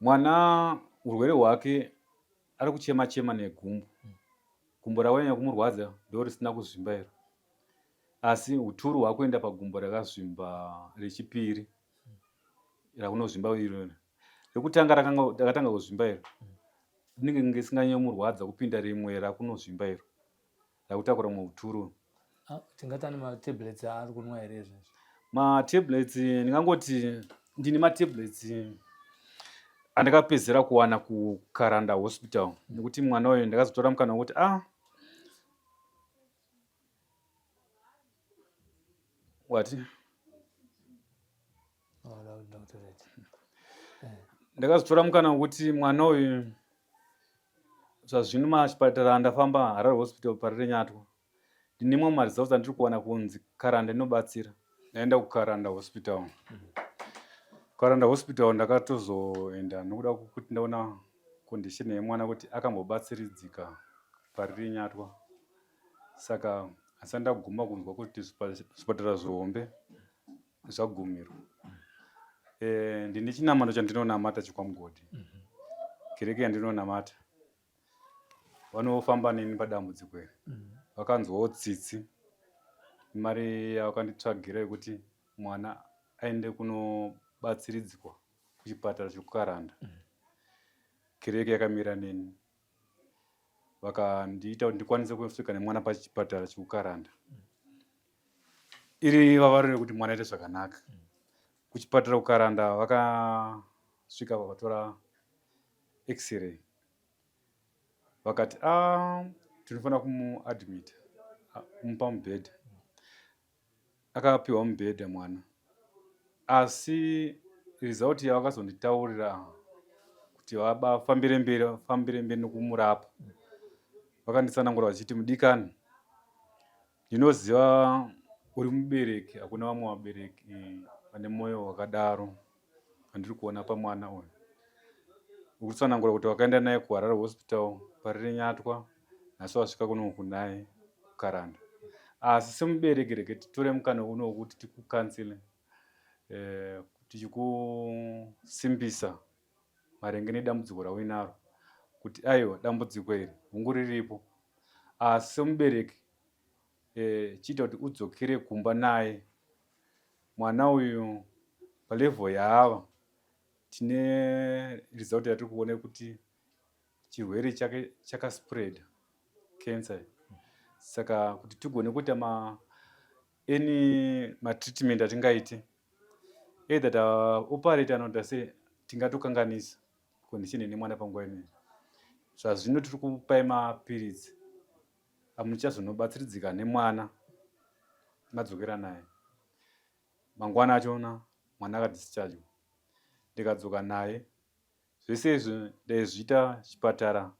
Mwana urwere hwake ari kuchema chema negumbo. Gumbo rakanyanya kumurwadza ndo risina kuzvimba iro. Asi uturu hwakuenda pagumbo rakazvimba rechipiri rakunozvimba iro. Rekutanga rakatanga kuzvimba iro rinenge risinganyanyomurwadza kupinda rimwe rakunozvimba iro rakutakura mumwe uturu. Tingati ane matablets aari kunwa here izvezvi? Matablets ndingangoti ndine matablets andakapedzera kuwana kuKaranda Hospital, nekuti mwana uyu ndakazotora mukana wekuti ah, wati ndakazotora mukana wekuti mwana uyu zvazvino machipatara andafamba, Harare Hospital, Parirenyatwa, ndine mamwe maresults andiri kuwana kunzi Karanda inobatsira. Ndaenda kuKaranda Hospital. Karanda Hospital ndakatozoenda nokuda kwekuti ndaona condition yemwana kuti akambobatsiridzika Parirenyatwa, saka asi ndaguma kunzwa kuti zvipatara zvihombe zvagumirwa. Ndine chinamato chandinonamata chekwaMugodhi, kereke yandinonamata vanofamba neni padambudziko iri. Vakanzwawo tsitsi mari yavakanditsvagira yekuti mwana aende kunobatsiridzwa kuchipatara chekuKaranda. Kereke yakamira neni, vakandiita kuti ndikwanise kusvika nemwana pachipatara chekuKaranda. Iri vavariro yekuti mwana aite zvakanaka. Kuchipatara kuKaranda vakasvika vakatora x-ray, vakati a tinofanira kumuadmita, kumupa mubhedha. Akapiwa mubhedha mwana, asi result yavakazonditaurira kuti vafambire mberi, vafambire mberi nokumurapa, vakanditsanangura vachiti, mudikani, ndinoziva uri mubereki, hakuna vamwe vabereki vane mwoyo wakadaro andiri kuona pamwana uyu. Ukutsanangura kuti wakaenda naye kuHarare Hospital, Parirenyatwa, nhasi wasvika kuno kunaye kuKaranda, asi semubereki rege titore mukana uno wekuti tikukansile, tichikusimbisa maringe nedambudziko rauinaro, kuti aiwa, dambudziko iri hungu riripo, asi semubereki chiita kuti udzokere kumba naye mwana uyu. Palevel yaava, tine result yatiri kuona kuti chirwere chake chakaspread, cancer. Saka kuti tigone kuita ma any matreatment atingaite, either taoperate anoita sei, tingatokanganisa condition ine mwana panguva inoyi. Zvazvino tiri kupai mapiritsi amuchazonobatsiridzika nemwana madzokera naye. Mangwana achona mwana akadischargewa, ndikadzoka naye. Zvese izvi ndaizviita chipatara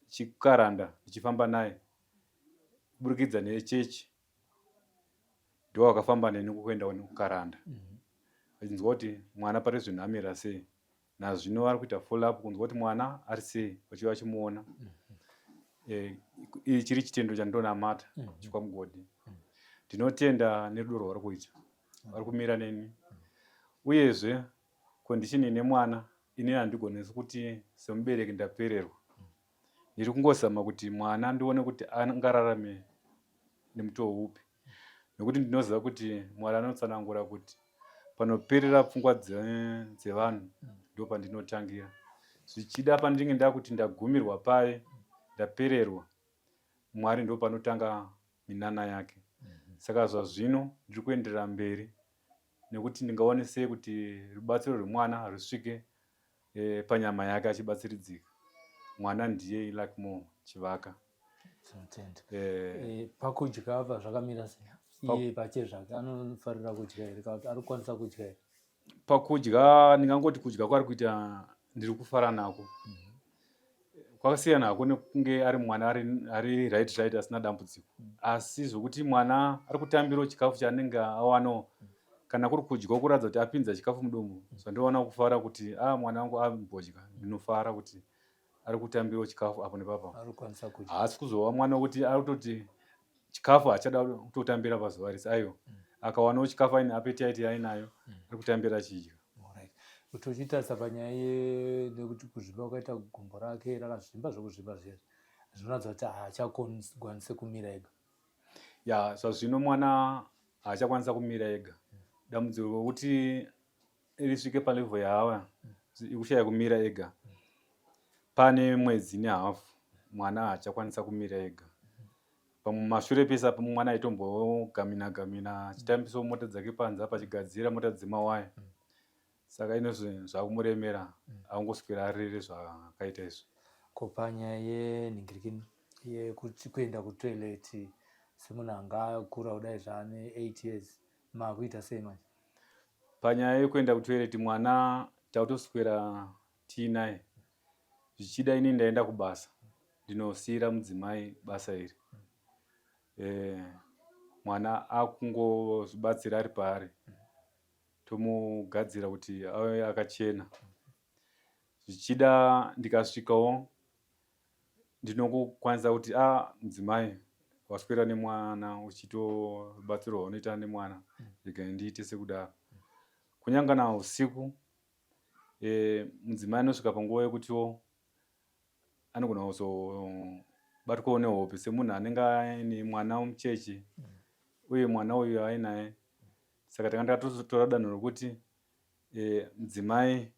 chikuKaranda ndichifamba naye kuburikidza nechechi. Ndo vakafamba neni kuenda kuKaranda vachinzwa kuti mwana pari zvinhu amira sei. Nazvino vari kuita follow up kunzwa kuti mwana ari sei, vachiuya vachimuona. Chiri chitendo chandinonamata chekwaMugodhi. Ndinotenda nerudo rwavari kuita, vari kumira neni. Uyezve condition ine mwana inini handigonesi kuti semubereki ndapererwa. Ndiri kungozama kuti mwana ndione kuti angararame nemutoo upi, nekuti ndinoziva kuti Mwari anotsanangura kuti Panoperera pfungwa dzevanhu ndo pandinotangira. Zvichida pandinenge ndakuti ndagumirwa paye, ndapererwa, Mwari ndo panotanga minana yake. Saka zvazvino ndiri kuenderera mberi nekuti ndingaone sei kuti rubatsiro rwemwana rusvike e, panyama yake achibatsiridzika. Mwana ndiye Luckmore Chivaka. Tinotenda. E, e, pakudya apa zvakamira sei? Iye pache zvake anofarira kudya here kana kuti ari kukwanisa kudya here? Pakudya ndingangoti kudya kwaari kuita ndiri kufara nako. Mm -hmm. Kwakasiyana hako nekunge ari mwana ari, ari right right asina dambudziko. Mm. Asi zvokuti mwana ari kutambirawo chikafu chaanenge awanawo mm. kana kuri kudya kuratidza kuti apinza chikafu mudomo mm. zvandiwana kufara kuti a ah, mwana wangu ambodya ndinofara kuti ari kutambirawo chikafu apo nepapa haasi kuzova mwana wekuti ari kutoti chikafu haachada kutotambira pazuva rese aiwa mm. akawanawo chikafu aine appetite yainayo mm. ari kutambira achidya tochitarisa panyaya nekuti kuzvimba kwakaita gumbo rake rakazvimba zvokuzvimba zviya zvinoratidza kuti haachakwanise kumira ega ya zvazvino mwana haachakwanisa kumira ega dambudziko rokuti risvike palevel yaava ikushaya kumira ega pane mwedzi nehafu mwana haachakwanisa kumira ega pamumashure pese apa mwana aitombogamina gamina achitambisawo mota dzake panze apa achigadzira mota dzemawaya saka inozvi zvakumuremera angoswera arere zvakaita izvi ko panyaya yenhingirikini yekuti kuenda kutoilet semunhu anga akura kudai zvaane 8 years makuita sei manje Panyaya yekuenda kutoilet mwana takutoswera tiinaye zvichida ini ndaenda kubasa ndinosiira mudzimai basa iri e, mwana akungozvibatsira ari paari tomugadzira kuti ave akachena zvichida ndikasvikawo ndinongokwanisa kuti a ah, mudzimai waswera nemwana uchitobatsirwa unoita nemwana rega ndiite sekudaro kunyange kana usiku e, mudzimai anosvika panguva yekutiwo anogona kuzobatwawo nehope semunhu anenge aine mwana mucheche uye mwana uyu ainaye saka tanga takatotora danho rokuti e, mudzimai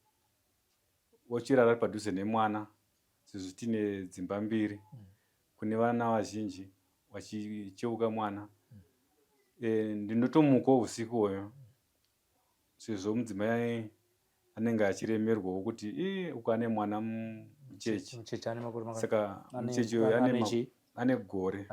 Ochirara ari padhuze nemwana sezvo tine dzimba mbiri kune vana vazhinji vachicheuka mwana. E, ndinotomukawo usiku hoyo sezvo mudzimai anenge achiremerwawo kuti ii uko ane mwana mucheche saka mucheche uyu ane gore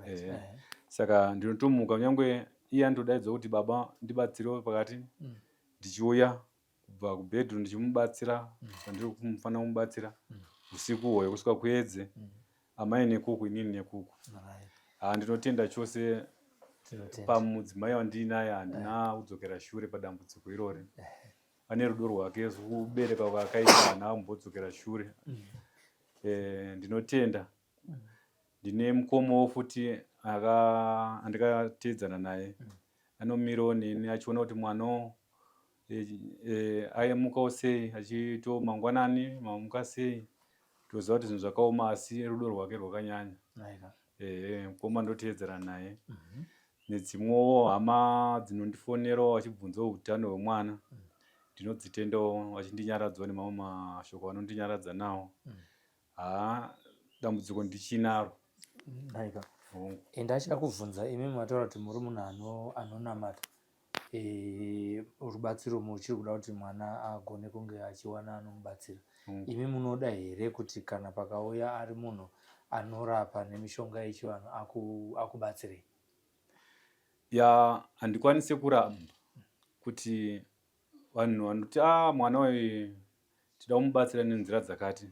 eh, saka ndinotomuka kunyange iye anotodaidzwa kuti baba ndibatsirewo pakati mm. ndichiuya kubva kubedroom ndichimubatsira zvandiri mm. kumufanira kumubatsira mm. usiku hwoyo kusvika kuedze mm. amai nekuku inini nekuku haa ndinotenda chose pamudzimai wandiinaye handina eh. kudzokera shure padambudziko irori eh. ane rudo rwake kubereka kwaakaita haana kumbodzokera shure eh, ndinotenda ndine mukomowo futi andikateedzana naye anomirawo neni achiona kuti mwanawo e, aimukawo sei achito mangwanani mamuka sei toziva kuti zvinhu zvakaoma asi rudo rwake rwakanyanya ehe mukoma ndoteedzera naye mm -hmm. nedzimwewo hama dzinondifonerawo vachibvunzawo utano hwemwana mm. ndinodzitendawo vachindinyaradzawo nemamwe mashoko anondinyaradza nawo mm. haa dambudziko ndichinaro Nhaika. Ende achida kubvunza imi mataura kuti muri munhu anonamata e, rubatsiro muchiri kuda kuti mwana agone kunge achiwana anomubatsira mm. imi munoda here kuti kana pakauya ari munhu anorapa nemishonga yechivanhu akubatsirei ya handikwanise kuramba kuti vanhu vanoti a ah, mwana uyu tida kumubatsira nenzira dzakati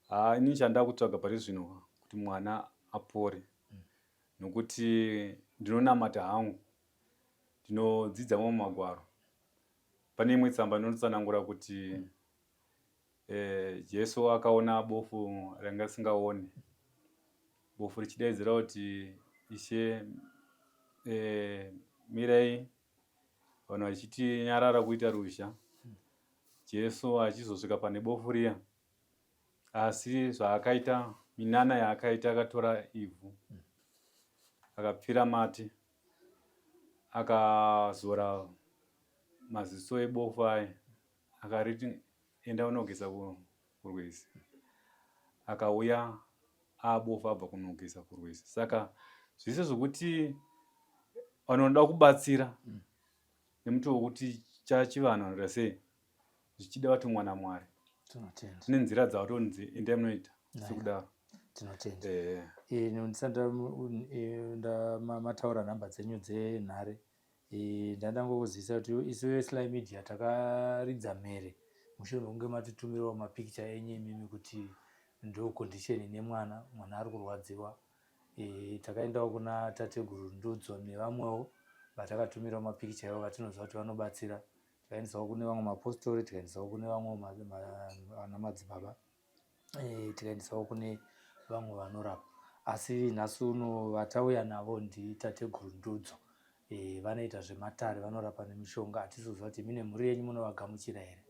haa ah, ini chanda kutsvaga pari zvino kuti mwana apore nokuti ndinonamata hangu ndinodzidza mamwe magwaro pane imwe tsamba inotsanangura kuti eh, jesu akaona bofu ranga risingaoni bofu richidaidzira kuti ishe eh, mirai vanhu vachiti nyarara kuita ruzha jesu achizosvika pane bofu riya asi zvaakaita minana yaakaita akatora ivhu akapfira mate akazora maziso ebofu aya akariti enda unogeza kurwizi akauya abofu abva kunogeza kurwizi saka zvese zvekuti vanoda kubatsira nemutoo wekuti chachivanhu vanoita sei zvichida vatumwa namwari tine nzira dzavatonzi endai munoita sekudaro tinotenda eh. Eh, ndisati mataura nhamba dzenyu dzenhare eh, ndandangokuzivisa kuti isu vesly media takaridza mhere mushure mekunge matitumirawo mapikicha enyu imimi kuti ndo condition ine mwana mwana ari kurwadziwa e, takaendawo kuna tateguru ndudzo nevamwewo vatakatumirawo mapikicha ivo vatinoziva kuti vanobatsira tikaendesawo kune vamwe mapostori tikaendesawo kune vamwe vana madzibaba e, tikaendesawo kune vamwe vanorapa asi nhasi uno vatauya navo nditateguru ndudzo e, vanoita zvematare vanorapa nemishonga hatisi kuziva kuti mine mhuri yenyu munovagamuchira here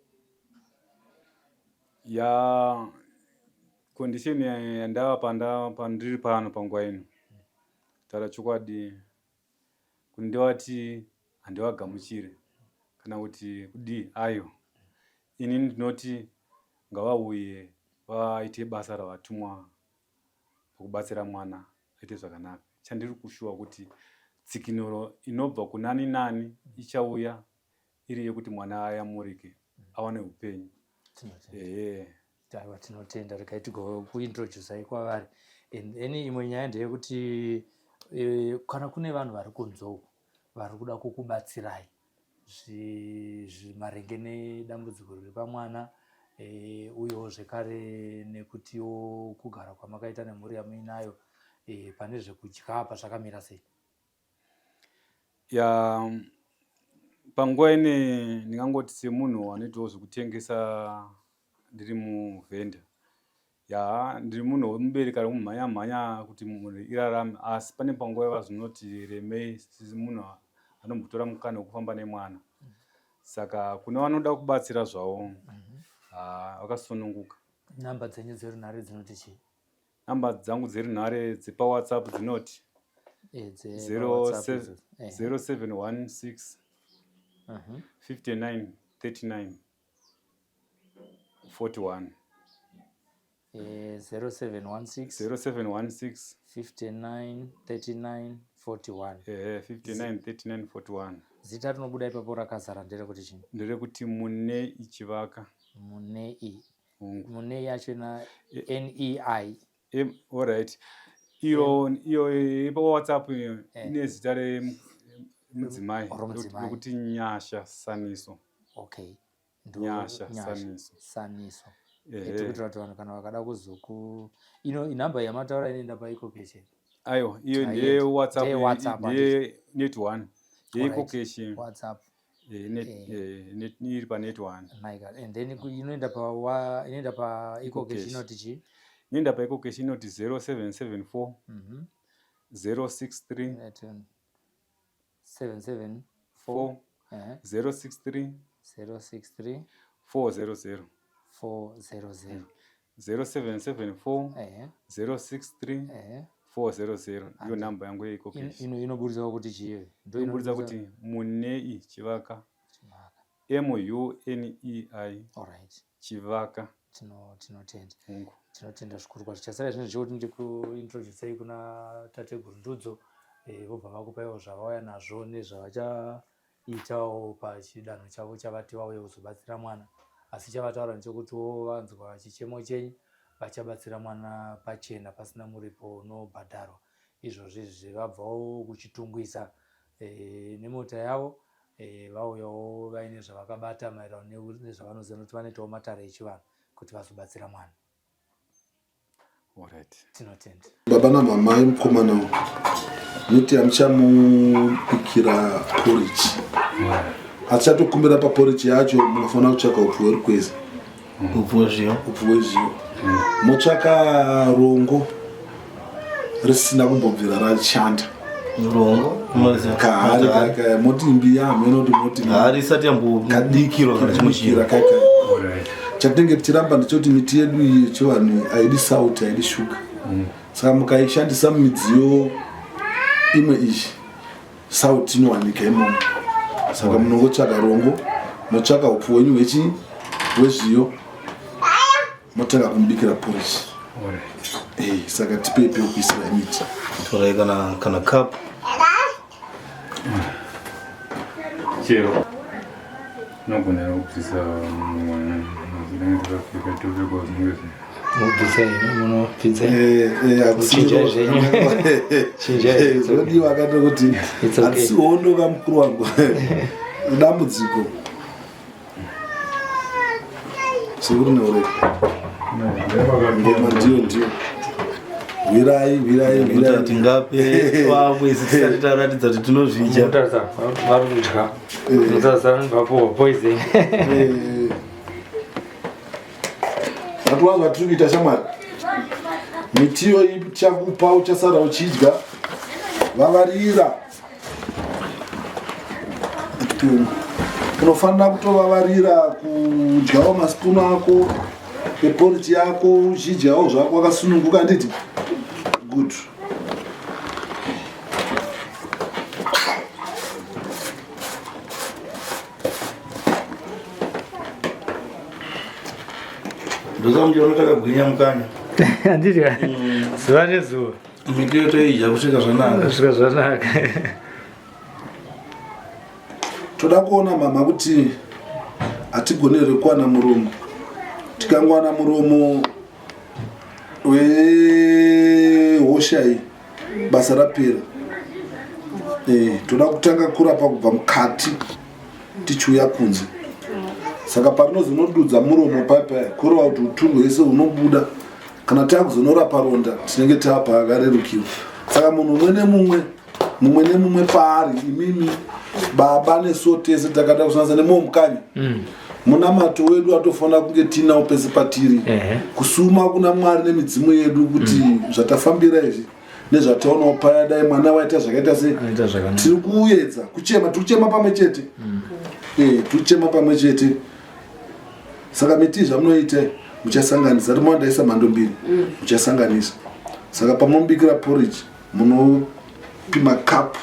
ya condition yandava panda pandiri pano panguva ino kutaura chokwadi kuti ndivati handivagamuchire kana kuti kudii ayo ini ndinoti ngavauye vaite basa ravatumwa pakubatsira mwana aite zvakanaka chandiri kushuwa kuti tsikinuro inobva kunani nani ichauya iri yekuti mwana ayamurike awane upenyu ehe aiwa tinotenda regai tigokuintroducai kwavari and then imwe nyaya ndeyekuti e, kana kune vanhu vari kunze uku vari kuda kukubatsirai maringe nedambudziko riri pamwana e, uyewo zvekare nekutiwo kugara kwamakaita nemhuri yamuinayo e, pane zvekudya apa zvakamira sei Ya panguva ine ndingangoti semunhu anoitawo zvekutengesa ndiri muvhenda ya ndiri munhu wemubereki ari kumhanya mhanya kuti mhuri irarame asi pane panguva yavazvinoti remei semunhu anombotora mukana wekufamba nemwana saka kune vanoda kubatsira zvavo ah, vakasununguka Nhamba dzenyu dzerunhare dzinoti chii? Number dzangu dzerunhare dzepawhatsapp dzinoti 0716 59 39 41 0716 0716 59 39 41 ehe 59 39 41 zita rinobuda ipapo rakazara nderekuti chii nderekuti munei chivaka munei mune yacho na nei alright iyo iyo ipo whatsapp iyo eh. ine zita remudzimai rekuti nyasha saniso okay nyasha saniso saniso tikuitira kuti vanhu kana vakada kuzoku ino inhamba yamataura inoenda paikokeche aiwa iyo ndeye whatsapp ndeye net one yeikokeche whatsapp Eh, eh. Eh, iri panet one and then inoenda pa inoenda pa ecocash inoti chii inoenda pa ecocash inoti 0774 063 774 063 063 400 400 0774 063 400 iyo namba yangu yeikokeshi inoburitsa kuti chii inoburitsa kuti munei chivaka munei chivaka tinotenda tinotenda zvikuru kwazvo chasara zvinhu zvekuti ndikuintroducei kuna tateguru ndudzo eh, vobva vakupaiwo zvavauya nazvo nezvavacha itawo pachidanho chavo chavati vauye kuzobatsira mwana asi chavataura ndechekutiwo vanzwa chichemo chenyu vachabatsira mwana pachena pasina muripo unobhadharwa izvozvi izvi vabvawo kuchitungwiza e, nemota yavo e, vauyawo vaine zvavakabata maererano nezvavanoziva nokuti vanoitawo matare echivanhu kuti vazobatsira mwana Alright. Tinotenda. Baba namamai mukomana uyu noti amuchamubikira porridge achatokumbira paporridge yacho munofanira kutsvaka upfu hwerukwezi upfu hwezviyo upfu hwezviyo motsvaka rongo risina kumbobvira rashanda rongo kahari kaya moti mbiya hameno kuti moti hari isati yambobikirwa kana chimwe chinhu kaya chatinenge tichiramba ndechekuti miti yedu iyi yechivanhu haidi sauti haidi shuga mm. saka mukaishandisa mumidziyo imwe iyi sauti inowanika imomo Saka munongotsvaga rongo, motsvaka upfu hwenyu hwechi hwezviyo, motanga kumubikira porridge. Eh, saka tipei pekuisira miti. Torai kana kana cup. Chero nogona kubvisa mwana dzinenge dzakapfeka topfekwa zvinenge Mubvisa imi munobvisa. Eh, eh, Chinjai zvenyu. Chinjai. Eh, zvinodiwa akati kuti It's okay. hatisi hondo ka mukuru wangu dambudziko sekuru neureka ngoma ndiyo ndiyo hwirai hwirai hwirai Tingape vamwe isu tisati taratidza kuti tinozvidya. Munotarisa vari kudya. Munotarisa vapuwa poison. Zvatiwa zvatiri kuita shamwari. Mitiyo ichakupa uchasara uchidya. Vavarira. Unofanira kutovavarira kudyawo masipunu ako eporiji yako uchidyawo zvako wakasununguka handiti? Good. Ndoza muchiona takagwinya mukanya. Handiti zuva nezuva. Miti yotoidya kusvika zvanaka. Kusvika zvanaka. Toda kuona mama kuti hatigone here kuwana muromo. Tikangowana muromo wehosha iyi basa rapera. Eh, toda kutanga kurapa kubva mukati tichiuya kunze. Saka parinozonodudza muromo paya kureva kuti utunhu hwese hunobuda. Kana takuzonorapa ronda tinenge tava pakarerukirwa. Saka munhu umwe nemumwe mumwe nemumwe paari imimi baba nesuwo tese takada kusanganisa nemuwo mukanya munamato wedu atofanira kunge tiinawo pese patiri kusuma kuna Mwari nemidzimu yedu kuti zvatafambira izvi nezvataonawo paya dai mwana waita zvakaita sei Aita zvakanaka. tiri kuedza kuchema tiri kuchema pamwe chete tiri kuchema pamwe chete. Saka miti zvamunoita muchasanganisa rimo ndaisa mhando mbiri muchasanganisa. Saka pamunobikira porridge munopima cup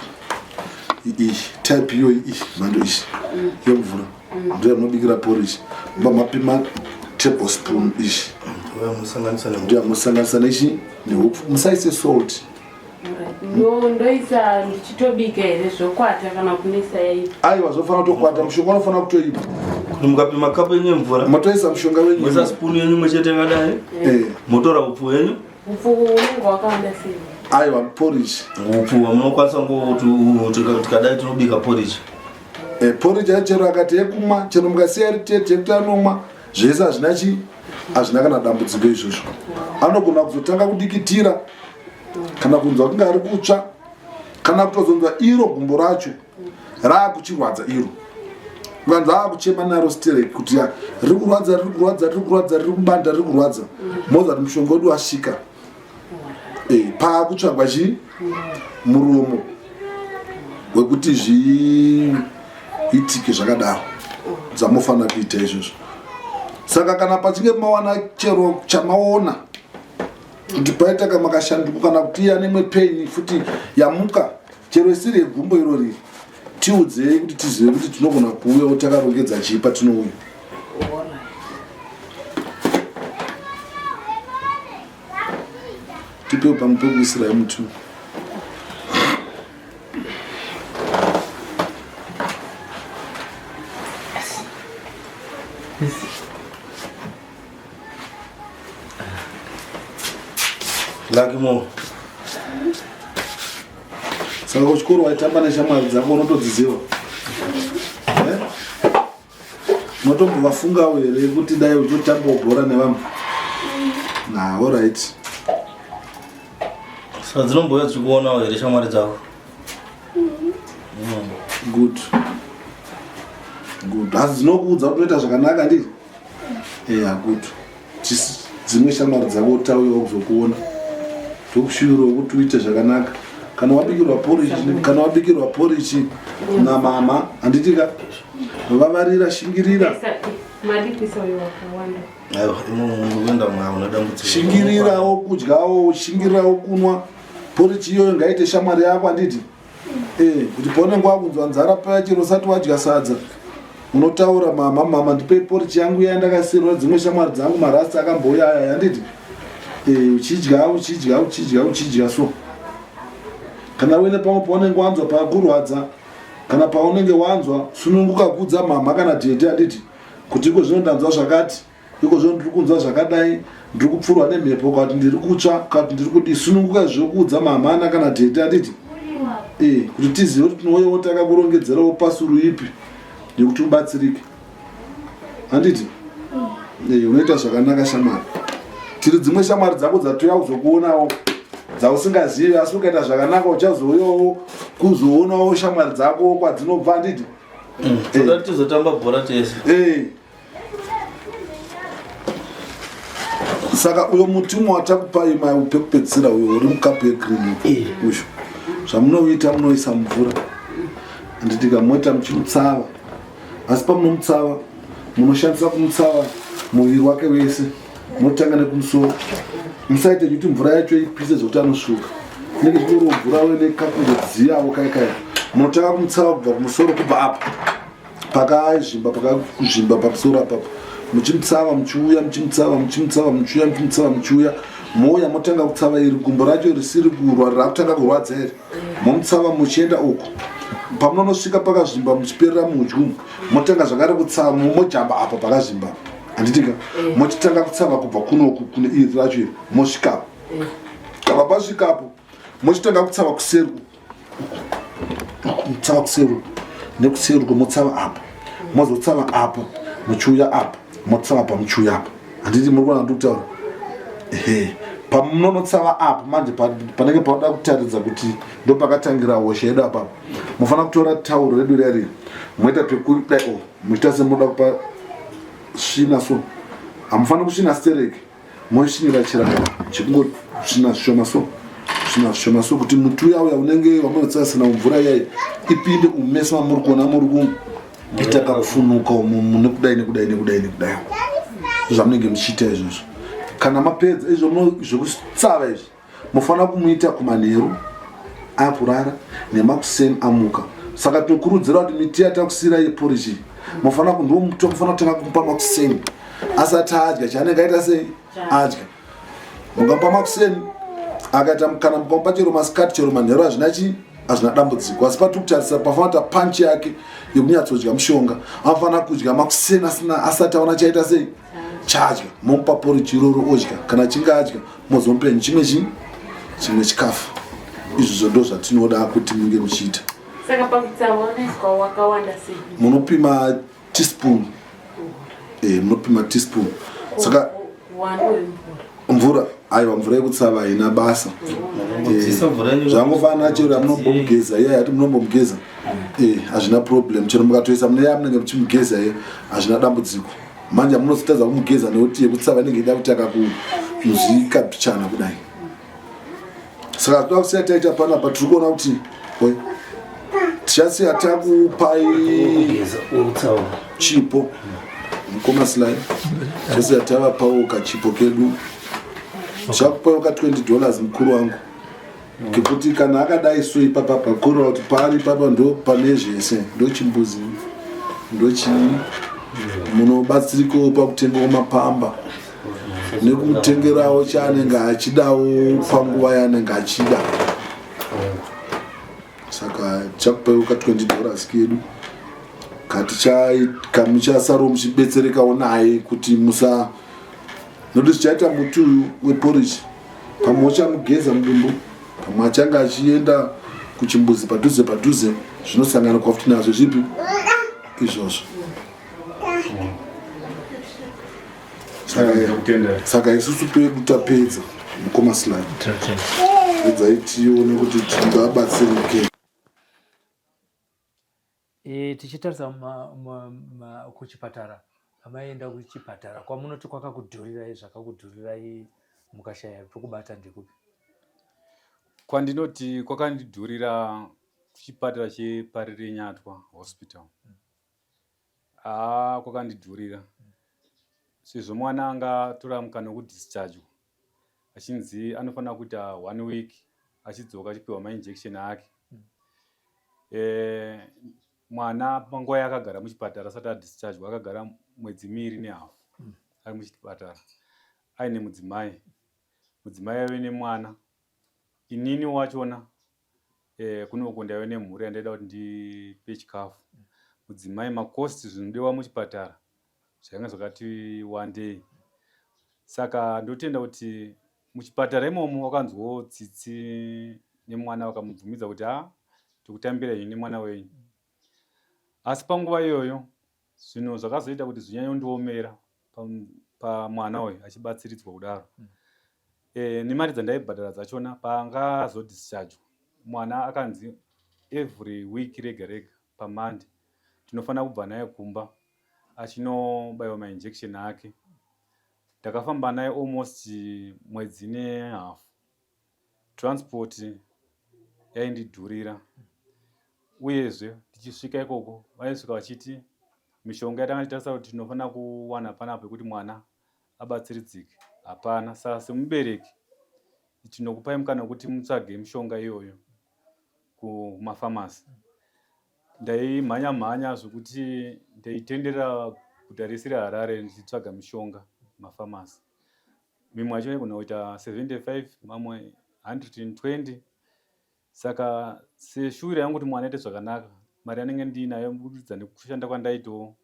iyi type iyoyi iyi mhando iyi yemvura ndiyo yamunobikira porridge mba mapima tablespoon iyi ndiyo yamunosanganisa nechi nehupfu. Musaise salt. Ndoisa ndichitobika here zvokwata kana kunisa yaibva? Aiwa, zvofanira kutokwata, mushonga unofanira kutoibva. Kuti mukapima kapu yenyu yemvura motoisa mushonga wenyu, moisa spoon yenyu imwe chete yakadai, motora upfu hwenyu. Upfu unenge wakawanda sei? Aiwa, porridge upfu hwamunokwanisa ngoti tikadai tinobika porridge. Porridge chero akati yekumwa, chero mukasiya iri tete yekuti anomwa zvese hazvina chi hazvina kana dambudziko izvozvo. Anogona kuzotanga kudikitira kana kunzwa kunge ari kutsva kana kutozonzwa iro gumbo racho raakuchirwadza iro ukanzwa aakuchema naro sterek kuti riri kurwadza riri kurwadza riri kurwadza riri kubanda riri kurwadza moza kuti mushonga wedu wasvika. Paakutsvagwa chi muromo wekuti zviitike zvakadaro dzamofanira kuita izvozvo. Saka kana pachinge mawana chero chamaona kuti paita kamakashanduka kana kuti iya nemwe peni futi yamuka chero isiri yegumbo irori, tiudzei kuti tizive kuti tinogona kuuyawo takarongedza chii patinouya. Tipewo pamwe pekuisirai muti. Lucky Mo. Saka kuchikoro waitamba neshamwari dzako unotodziziva? Eh? Unotombovafungawo here kuti dai uchotambawo bhora nevamwe? Na, alright. Saka dzinombouya dzichikuonawo here shamwari dzako? Good. Good. Asi dzinokuudza kuti unoita zvakanaka ndizvo? Yeah, good. Dzimwe shamwari dzako tauyawo kuzokuona. Tokushuvirawo kuti uite zvakanaka. Kana wabikirwa porridge, kana wabikirwa porridge namama, handiti ka? Vavarira, shingirira. Madikisa uyo wakawanda. Aiwa, imomo mwaona dambudziko. Shingirirawo kudyawo, shingirirawo kunwa. Porridge iyoyo ngaite shamwari yako, handiti? Eh, kuti paunenge wakunzwa nzara paya chero usati wadya sadza unotaura mama mama ndipei porichi yangu iya ndakasirwa dzimwe shamwari dzangu marasta akambouya aya handiti eh, uchidya uchidya uchidya uchidya so kana uine pamwe paunenge wanzwa pakurwadza kana paunenge wanzwa sununguka kuudza mama kana tete handiti kuti iko zvino ndanzwa zvakati iko zvino ndiri kunzwa zvakadai ndiri kupfurwa nemhepo kati ndiri kutsva kati ndiri kudii sununguka zvekuudza mamana kana tete handiti e kuti tizive kuti tinouyawo takakurongedzerawo pasuru ipi yekuti ubatsirike handiti e unoita zvakanaka shamwari tiri dzimwe shamwari dzako dzatouya kuzokuonawo dzausingazivi asi ukaita zvakanaka uchazouyawo kuzoonawo shamwari dzako kwadzinobva handiti mm. tizotamba bhora tese eh. Saka uyo muti umwe watakupai mai pekupedzisira uyo uri mukapu yegreen eh. uyu zvamunoita munoisa mvura handitika moita muchimutsava asi pamunomutsava munoshandisa kumutsava muviri wake wese munotanga nekumusoro musaite kuti mvura yacho ipise zvekuti anosvuka inenge ichingoriwo mvura wene kakungodziyawo kai kai munotanga kumutsava kubva kumusoro kubva apa pakazvimba pakazvimba pamusoro apapo muchimutsava muchiuya muchimutsava muchimutsava muchiuya muchimutsava muchiuya mouya motanga kutsava iri gumbo racho risiri kurwa rakutanga kurwadza here momutsava muchienda uku pamunonosvika pakazvimba muchiperera mudyu motanga zvakare kutsava mojamba apa pakazvimba handitika eh. mochitanga kutsava kubva kunoku kune iri racho iri mosvikapo eh. kava pasvikapo mochitanga kutsava kuseri mutsava kuseri nekuseri uko motsava apa mozotsava apa muchiuya apa motsava apa muchiuya apa handiti muri kuona ndikutaura ehe pamunonotsava apa manje panenge panoda kutaridza kuti ndopakatangira hosha yedu apapo mufanira kutora tauro redu riya riya moita pekudai o oh, muchiita semunoda kupa svina so hamufaniri kusvina stereki moisvinira chiranga chekungosvina zvishoma so svina zvishoma so kuti muti uya uya unenge wamunotsasina mumvura iyayi ipinde umese mamuri kuona muri kuita kakufunuka umu nekudai nekudai nekudai nekudai zvamunenge muchiita izvozvo kana mapedza izvo zvekutsava izvi Mofanira kumuita kumanheru akurara nemakuseni amuka. Saka tinokurudzira kuti miti yatakusira yeporridge iyi mofanira kundiwo muti wamufanira kutanga kumupa makuseni asati adya chaanenge aita sei adya. Mukamupa makuseni akaita kana mukamupa chero masikati chero manheru hazvina chii hazvina dambudziko asi patiri kutarisa pafanira kuita panchi yake yekunyatsodya mushonga anofanira kudya makuseni asina asati aona chaita sei chadya momupa porridge iroro odya kana achinge adya mozomupa henyu chimwe chii chimwe chikafu izvozvo ndo zvatinoda kuti munge muchiita saka pakutsava unoiswa wakawanda sei munopima teaspoon eh, munopima teaspoon saka mvura aiwa mvura yekutsava haina basa eh, zvangofanana chero yamunombomugeza iya yati munombomugeza eh, hazvina problem chero mukatoisa mune yamunenge muchimugeza iya hazvina dambudziko manje amunozotadza kumugeza nekuti yekutsava inenge ida kuti akakunzwika pichana kudai saka toda kusiya taita panapa tiri kuona kuti tichasiya takupai chipo mukoma sly tichasiya tavapawo kachipo kedu tichakupaiwo ka 20 dollars mukuru wangu kekuti kana akadai so ipapa pakureva kuti paari ipapa ndo pane zvese ndochimbuzi ndochii munobatsirikawo pakutengawo mapamba nekutengerawo chaanenge achidawo panguva yaanenge achida saka tichakupaiwo ka 20 dollars kedu katichamuchasarawo muchibetserekawo naye kuti musa nokuti zvichaita muti uyu weporridge pamwe uchamugeza mudumbu pamwe achange achienda kuchimbuzi padhuze padhuze zvinosangana kwafuti nazvo zvipi izvozvo saka isusu pedu tapedza mukoma sly edzai tione kuti tingabatsirike E, tichitarisa kuchipatara pamaienda kuchipatara kwamunoti kwakakudhurirai zvakakudhurirai mukashaya pekubata ndekupi kwandinoti kwakandidhurira kuchipatara cheparirenyatwa hospital haa kwakandidhurira sezvo mwana anga atora mukana wekudischargwa achinzi anofanira kuita one week achidzoka achipiwa mainjection ake. Mwana panguva yaakagara muchipatara asati adischargwa, akagara mwedzi miiri nehafu ari muchipatara aine mudzimai. Mudzimai aive nemwana. Inini wachona kunoku ndaive nemhuri yandaida kuti ndipe chikafu. Mudzimai, makosti zvinodiwa muchipatara zvakanga zvakati wandei. Saka ndotenda kuti muchipatara imomo wakanzwawo tsitsi nemwana, vakamubvumidza kuti ha, tikutambira henyu nemwana wenyu. Asi panguva iyoyo zvinhu zvakazoita kuti zvinyanyondiomera pamwana uyu achibatsiridzwa kudaro. Nemari dzandaibhadhara dzachona, paanga azodischargwa mwana akanzi every week rega rega paMonday tinofanira kubva naye kumba achinobaiwa mainjection ake. Ndakafamba naye almost mwedzi nehafu. Transport yaindidhurira, uyezve tichisvika ikoko vaisvika vachiti mishonga yatanga tichitarisa kuti tinofanira kuwana panapa yekuti mwana abatsiridzike hapana. Saka semubereki tinokupai mukana wekuti mutsvage mishonga iyoyo kumafamasi. Ndaimhanya mhanya zvekuti ndaitenderera guta rese reHarare ndichitsvaga mishonga mumafamasi. Mimwe yacho yaigona kuita 75, mamwe 120. Saka seshuwiro yangu kuti mwana aite zvakanaka, mari yanenge ndiinayo kuburikidza nekushanda kwandaitawo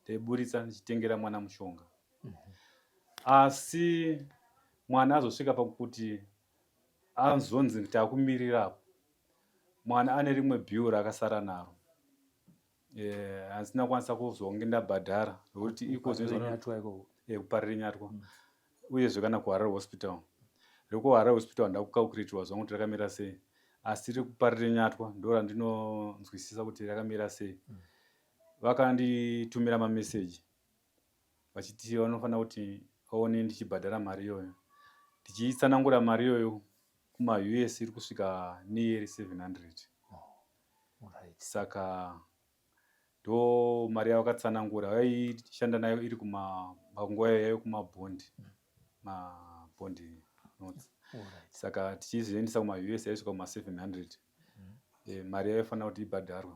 ndaiburitsa ndichitengera mwana mushonga. Asi mwana azosvika pakuti azonzi takumirira apo, mwana ane rimwe bill raakasara naro handisina kukwanisa kuzonge ndabhadhara nokuti iko kuParirenyatwa uyezve kana kuHarare Hospital. RekuHarare Hospital handina kucalculatirwa zvangu kuti rakamira sei, asi rekuParirenyatwa ndo randinonzwisisa kuti rakamira sei. Vakanditumira mameseji vachiti vanofanira kuti vaone ndichibhadhara mari iyoyo. Ndichitsanangura mari iyoyo kumaUS iri kusvika nearly 700. Saka ndo mari yavakatsanangura vaishanda nayo iri panguva iyoyo yaive kumabhondi, mabhondi notes. Saka tichizoendesa kumaUS yaisvika kuma 700. Mari yaifanira kuti ibhadharwe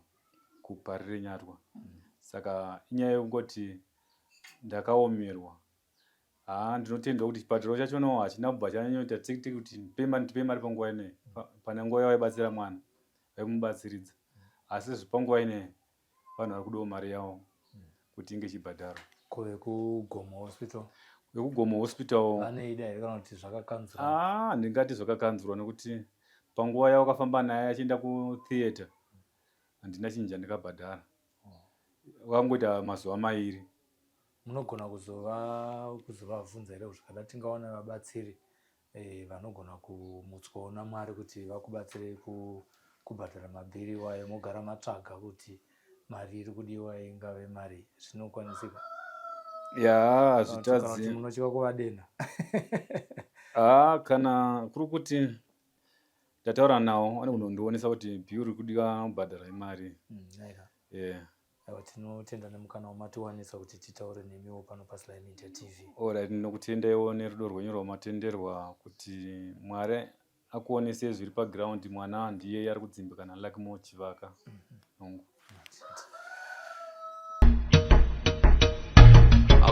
kuParirenyatwa. Saka inyaya yekungoti ndakaomerwa. Haa, ndinotenda kuti chipatara chachonawo hachina kubva chanyanyoita tiki kuti ndipe mari, ndipe mari panguva ineyi. Pane nguva yavaibatsira mwana vaimubatsiridza, asi zvepanguva ineyi vanhu vari kudawo mari yavo kuti inge ichibhadharwa. Ko vekuGomo Hospital? VekuGomo Hospital vanoida here kana kuti zvakakanzurwa? Ah, ndingati zvakakanzurwa nekuti panguva yavakafamba naye achienda kutheatre handina chinhu chandakabhadhara. Vakangoita mazuva mairi. Munogona kuzovabvunza here kusvika tingawana vabatsiri vanogona kumutswawo naMwari kuti vakubatsirei kubhadhara mabhiri iwayo, mogara matsvaga kuti mari iri kudiwa ingave mari zvinokwanisika? Ya, hazvitadzi. Munotya kuvadena? Haa, kana kuri kuti ndataura nawo vanogona kundionesa kuti bhiri riri kudiwa kubhadhara imari. Yeah. Aiwa, tinotenda nemukana wamatiwanisa kuti titaure nemiwo pano paSly Media TV. Alright, ndinokutendaiwo nerudo rwenyu rwamatenderwa kuti Mwari akuonesei zviri paground. Mwana ndiye ari kudzimbikana, Luckmore Chivaka. Hongu.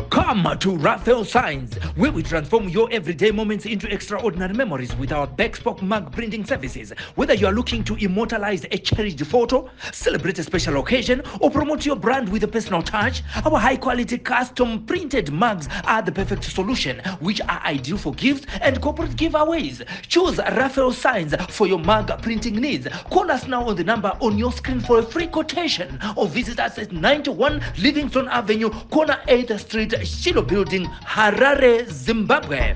Come to Raphael Signs, where we transform your everyday moments into extraordinary memories with our bespoke mug printing services. Whether you are looking to immortalize a cherished photo, celebrate a special occasion, or promote your brand with a personal touch, our high quality custom printed mugs are the perfect solution, which are ideal for gifts and corporate giveaways. Choose Raphael Signs for your mug printing needs. Call us now on the number on your screen for a free quotation, or visit us at 91 Livingston Avenue, corner 8th Street, Shiloh Building, Harare, Zimbabwe.